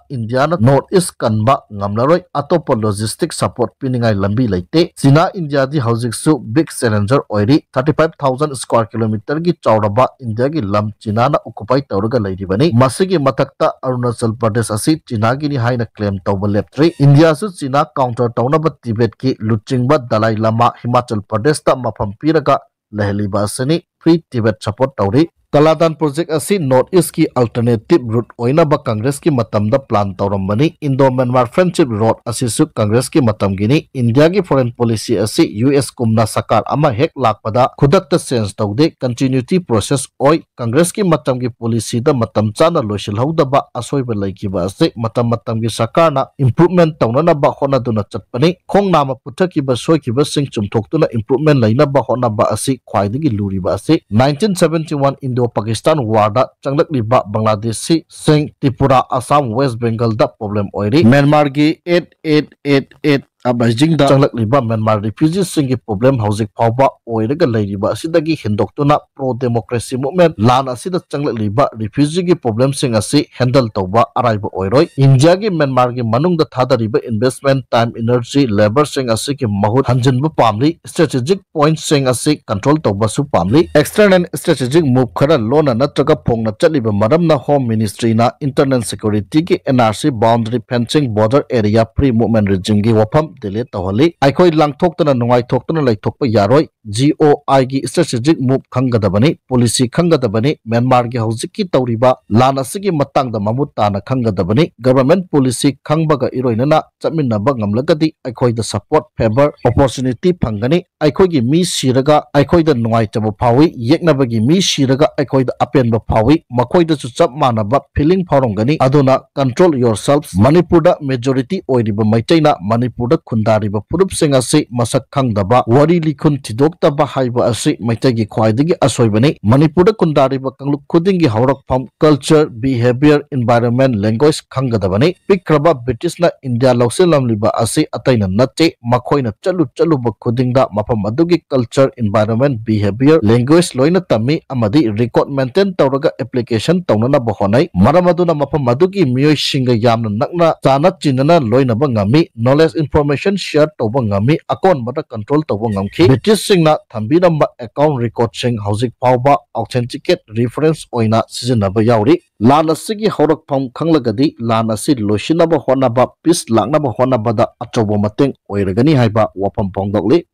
ꯏꯟꯗꯤꯌꯥꯅ North East ꯀꯟꯕ ꯉꯝꯂꯔꯣꯏ꯫ ꯑꯇꯣꯞꯄ logistic support ꯄꯤꯅꯤꯡꯉꯥꯏ ꯂꯝꯕꯤ ꯂꯩꯇꯦ꯫ ꯆꯤꯅꯥ ꯏꯟꯗꯤꯌꯥꯗꯤ ꯍꯧꯖꯤꯛꯁꯨ big challenger ꯑꯣꯏꯔꯤ꯫ Thirty five thousand square kilometerꯒꯤ ꯆꯥꯎꯔꯕ ꯏꯟꯗꯤꯌꯥꯒꯤ ꯂꯝ ꯆꯤꯅꯥꯅ occupy ꯇꯧꯔꯒ ꯂꯩꯔꯤꯕꯅꯤ꯫ ꯃꯁꯤꯒꯤ ꯃꯊꯛꯇ ꯑꯔꯨꯅꯥꯆꯜ ꯄ꯭ꯔꯗꯦꯁ ꯑꯁꯤ ꯆꯤꯅꯥꯒꯤꯅꯤ ꯍꯥꯏꯅ claim ꯇꯧꯕ ꯂꯦꯞꯇ꯭ꯔꯤ꯫ ꯏꯟꯗꯤꯌꯥꯁꯨ ꯆꯤꯅꯥ counter ꯇꯧꯅꯕ ꯇꯤꯕꯦꯠꯀꯤ ꯂꯨꯆꯤꯡꯕ ꯗꯂꯥꯏ ꯂꯃꯥ ꯍꯤꯃꯥꯆꯜ ꯄ꯭ꯔꯗꯦꯁꯇ ꯃꯐꯝ ꯄꯤꯔꯒ ꯂꯩꯍꯜꯂꯤꯕ ꯑꯁꯤꯅꯤ꯫ Free Tibet support ꯇꯧꯔꯤ꯫ ꯀꯂꯥꯗꯥꯟ ꯄ꯭ꯔꯣꯖꯦꯛ ꯑꯁꯤ North East ꯀꯤ alternative route ꯑꯣꯏꯅꯕ ꯀꯪꯒ꯭ꯔꯦꯁꯀꯤ ꯃꯇꯝꯗ plan ꯇꯧꯔꯝꯕꯅꯤ꯫ Indo Myanmar Friendship Road ꯑꯁꯤꯁꯨ ꯀꯪꯒ꯭ꯔꯦꯁꯀꯤ ꯃꯇꯝꯒꯤꯅꯤ꯫ ꯏꯟꯗꯤꯌꯥꯒꯤ foreign policy ꯑꯁꯤ U S ꯀꯨꯝꯅ ꯁꯔꯀꯥꯔ ꯑꯃ ꯍꯦꯛ ꯂꯥꯛꯄꯗ ꯈꯨꯗꯛꯇ change ꯇꯧꯗꯦ, continuity process ꯑꯣꯏ꯫ ꯀꯪꯒ꯭ꯔꯦꯁꯀꯤ ꯃꯇꯝꯒꯤ policyꯗ ꯃꯇꯝ ꯆꯥꯅ ꯂꯣꯏꯁꯤꯜꯍꯧꯗꯕ, ꯑꯁꯣꯏꯕ ꯂꯩꯈꯤꯕ ꯑꯁꯤ ꯃꯇꯝ ꯃꯇꯝꯒꯤ ꯁꯔꯀꯥꯔꯅ improvement ꯇꯧꯅꯅꯕ ꯍꯣꯠꯅꯗꯨꯅ ꯆꯠꯄꯅꯤ꯫ ꯈꯣꯡꯅꯥꯝꯃ ꯄꯨꯊꯈꯤꯕ, ꯁꯣꯏꯈꯤꯕꯁꯤꯡ ꯆꯨꯝꯊꯣꯛꯇꯨꯅ improvement ꯂꯩꯅꯕ ꯍꯣꯠꯅꯕ ꯑꯁꯤ ꯈ꯭ꯋꯥꯏꯗꯒꯤ ꯂꯨꯔꯤꯕ ꯑꯁꯤ꯫ Nineteen seventy-one Indo Pakistan War ꯗ ꯆꯪꯂꯛꯂꯤꯕ ꯕꯪꯒ꯭ꯂꯥꯗꯦꯁꯤꯁꯤꯡ ꯇ꯭ꯔꯤꯄꯨꯔꯥ, ꯑꯁꯥꯝ, ꯋꯦꯁ ꯕꯦꯡꯒꯜꯗ problem ꯑꯣꯏꯔꯤ꯫ ꯃ꯭ꯌꯥꯟꯃꯥꯔꯒꯤ eight eight eight eight uprising ꯗ ꯆꯪꯂꯛꯂꯤꯕ ꯃ꯭ꯌꯥꯟꯃꯥꯔ refugee ꯁꯤꯡꯒꯤ problem ꯍꯧꯖꯤꯛ ꯐꯥꯎꯕ ꯑꯣꯏꯔꯒ ꯂꯩꯔꯤꯕ ꯑꯁꯤꯗꯒꯤ ꯍꯦꯟꯗꯣꯛꯇꯨꯅ pro democracy movement line ꯑꯁꯤꯗ ꯆꯪꯂꯛꯂꯤꯕ refugee ꯒꯤ problem ꯁꯤꯡ ꯑꯁꯤ handle ꯇꯧꯕ ꯑꯔꯥꯏꯕ ꯑꯣꯏꯔꯣꯏ꯫ ꯏꯟꯗꯤꯌꯥꯒꯤ ꯃ꯭ꯌꯥꯟꯃꯥꯔꯒꯤ ꯃꯅꯨꯡꯗ ꯊꯥꯗꯔꯤꯕ investment, time, energy, labour ꯁꯤꯡ ꯑꯁꯤꯒꯤ ꯃꯍꯨꯠ ꯍꯟꯖꯤꯟꯕ ꯄꯥꯝꯂꯤ꯫ Strategic point ꯁꯤꯡ ꯑꯁꯤ control ꯇꯧꯕꯁꯨ ꯄꯥꯝꯂꯤ꯫ External strategic move ꯈꯔ ꯂꯣꯟꯅ ꯅꯠꯇ꯭ꯔꯒ ꯐꯣꯡꯅ ꯆꯠꯂꯤꯕ ꯃꯔꯝꯅ Home Ministry ꯅ internal security ꯒꯤ N R C, boundary fencing, border area free movement regime ꯒꯤ ꯋꯥꯐꯝ delete ꯇꯧꯍꯜꯂꯤ꯫ ꯑꯩꯈꯣꯏ ꯂꯥꯡꯊꯣꯛꯇꯅ ꯅꯨꯡꯉꯥꯏꯊꯣꯛꯇꯅ ꯂꯩꯊꯣꯛꯄ ꯌꯥꯔꯣꯏ꯫ G O I ꯒꯤ strategic move ꯈꯪꯒꯗꯕꯅꯤ, policy ꯈꯪꯒꯗꯕꯅꯤ, ꯃ꯭ꯌꯥꯟꯃꯥꯔꯒꯤ ꯍꯧꯖꯤꯛꯀꯤ ꯇꯧꯔꯤꯕ line ꯑꯁꯤꯒꯤ ꯃꯇꯥꯡꯗ ꯃꯃꯨꯠ ꯇꯥꯅ ꯈꯪꯒꯗꯕꯅꯤ꯫ Government policy ꯈꯪꯕꯒ ꯏꯔꯣꯏꯅꯅ ꯆꯠꯃꯤꯟꯅꯕ ꯉꯝꯂꯒꯗꯤ ꯑꯩꯈꯣꯏꯗ support, favour, opportunity ꯐꯪꯒꯅꯤ꯫ ꯑꯩꯈꯣꯏꯒꯤ ꯃꯤ ꯁꯤꯔꯒ ꯑꯩꯈꯣꯏꯗ ꯅꯨꯡꯉꯥꯏꯇꯕ ꯐꯥꯎꯏ, ꯌꯦꯛꯅꯕꯒꯤ ꯃꯤ ꯁꯤꯔꯒ ꯑꯩꯈꯣꯏꯗ ꯑꯄꯦꯟꯕ ꯐꯥꯎꯏ, ꯃꯈꯣꯏꯗꯁꯨ ꯆꯞ ꯃꯥꯟꯅꯕ feeling ꯐꯥꯎꯔꯝꯒꯅꯤ꯫ ꯑꯗꯨꯅ control yourself꯫ ꯃꯅꯤꯄꯨꯔꯗ majority ꯑꯣꯏꯔꯤꯕ ꯃꯩꯇꯩꯅ ꯃꯅꯤꯄꯨꯔꯗ ꯈꯨꯟꯗꯥꯔꯤꯕ ꯐꯨꯔꯨꯞꯁꯤꯡ ꯑꯁꯤ ꯃꯁꯛ ꯈꯪꯗꯕ, ꯋꯥꯔꯤ ꯂꯤꯈꯨꯟ ꯊꯤꯗꯣꯛꯇꯕ ꯍꯥꯏꯕ ꯑꯁꯤ ꯃꯩꯇꯩꯒꯤ ꯈ꯭ꯋꯥꯏꯗꯒꯤ ꯑꯁꯣꯏꯕꯅꯤ꯫ ꯃꯅꯤꯄꯨꯔꯗ ꯈꯨꯟꯗꯥꯔꯤꯕ ꯀꯥꯡꯂꯨꯞ ꯈꯨꯗꯤꯡꯒꯤ ꯍꯧꯔꯛꯐꯝ, culture, behaviour, environment, language ꯈꯪꯒꯗꯕꯅꯤ꯫ ꯄꯤꯛꯈ꯭ꯔꯕ ꯕ꯭ꯔꯤꯇꯤꯁꯅ ꯏꯟꯗꯤꯌꯥ ꯂꯧꯁꯤꯜꯂꯝꯂꯤꯕ ꯑꯁꯤ ꯑꯇꯩꯅ ꯅꯠꯇꯦ, ꯃꯈꯣꯏꯅ ꯆꯠꯂꯨ ꯆꯠꯂꯨꯕ ꯈꯨꯗꯤꯡꯗ ꯃꯐꯝ ꯑꯗꯨꯒꯤ culture, environment, behaviour, language ꯂꯣꯏꯅ ꯇꯝꯃꯤ ꯑꯃꯗꯤ record maintain ꯇꯧꯔꯒ application ꯇꯧꯅꯅꯕ ꯍꯣꯠꯅꯩ꯫ ꯃꯔꯝ ꯑꯗꯨꯅ ꯃꯐꯝ ꯑꯗꯨꯒꯤ ꯃꯤꯑꯣꯏꯁꯤꯡꯒ ꯌꯥꯝꯅ ꯅꯛꯅ ꯆꯥꯅ ꯆꯤꯟꯅꯅ ꯂꯣꯏꯅꯕ ꯉꯝꯃꯤ, knowledge, information share ꯇꯧꯕ ꯉꯝꯃꯤ, ꯑꯀꯣꯟꯕꯗ control ꯇꯧꯕ ꯉꯝꯈꯤ꯫ ꯕ꯭ꯔꯤꯇꯤꯁꯁꯤꯡꯅ ꯊꯝꯕꯤꯔꯝꯕ account record ꯁꯤꯡ ꯍꯧꯖꯤꯛ ꯐꯥꯎꯕ authenticate reference ꯑꯣꯏꯅ ꯁꯤꯖꯤꯟꯅꯕ ꯌꯥꯎꯔꯤ꯫ Line ꯑꯁꯤꯒꯤ ꯍꯧꯔꯛꯐꯝ ꯈꯪꯂꯒꯗꯤ line ꯑꯁꯤ ꯂꯣꯏꯁꯤꯟꯅꯕ ꯍꯣꯠꯅꯕ, peace ꯂꯥꯛꯅꯕ ꯍꯣꯠꯅꯕꯗ ꯑꯆꯧꯕ ꯃꯇꯦꯡ ꯑꯣꯏꯔꯒꯅꯤ ꯍꯥꯏꯕ ꯋꯥꯐꯝ ꯐꯣꯡꯗꯣꯛꯂꯤ꯫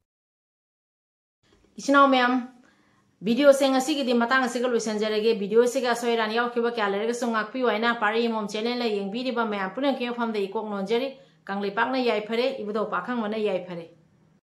ꯏꯆꯤꯟ ꯏꯅꯥꯎ ꯃꯌꯥꯝ, Video ꯁꯦ ꯉꯁꯤꯒꯤꯗꯤ ꯃꯇꯥꯡ ꯑꯁꯤꯒ ꯂꯣꯏꯁꯤꯟꯖꯔꯒꯦ꯫ Video ꯁꯤꯒ ꯑꯁꯣꯏ ꯑꯔꯥꯟ ꯌꯥꯎꯈꯤꯕ ꯀꯌꯥ ꯂꯩꯔꯒꯁꯨ ꯉꯥꯛꯄꯤꯌꯨ ꯍꯥꯏꯅ ꯄꯥꯔꯤ ꯃꯣꯝ channel ꯅ ꯌꯦꯡꯕꯤꯔꯤꯕ ꯃꯌꯥꯝ ꯄꯨꯝꯅꯃꯛꯀꯤ ꯃꯐꯝꯗ ꯏꯀꯣꯛ ꯅꯣꯟꯖꯔꯤ꯫ ꯀꯪꯂꯩꯄꯥꯛꯅ ꯌꯥꯏꯐꯔꯦ, ꯏꯕꯨꯙꯧ ꯄꯥꯈꯪꯕꯅ ꯌꯥꯏꯐꯔꯦ꯫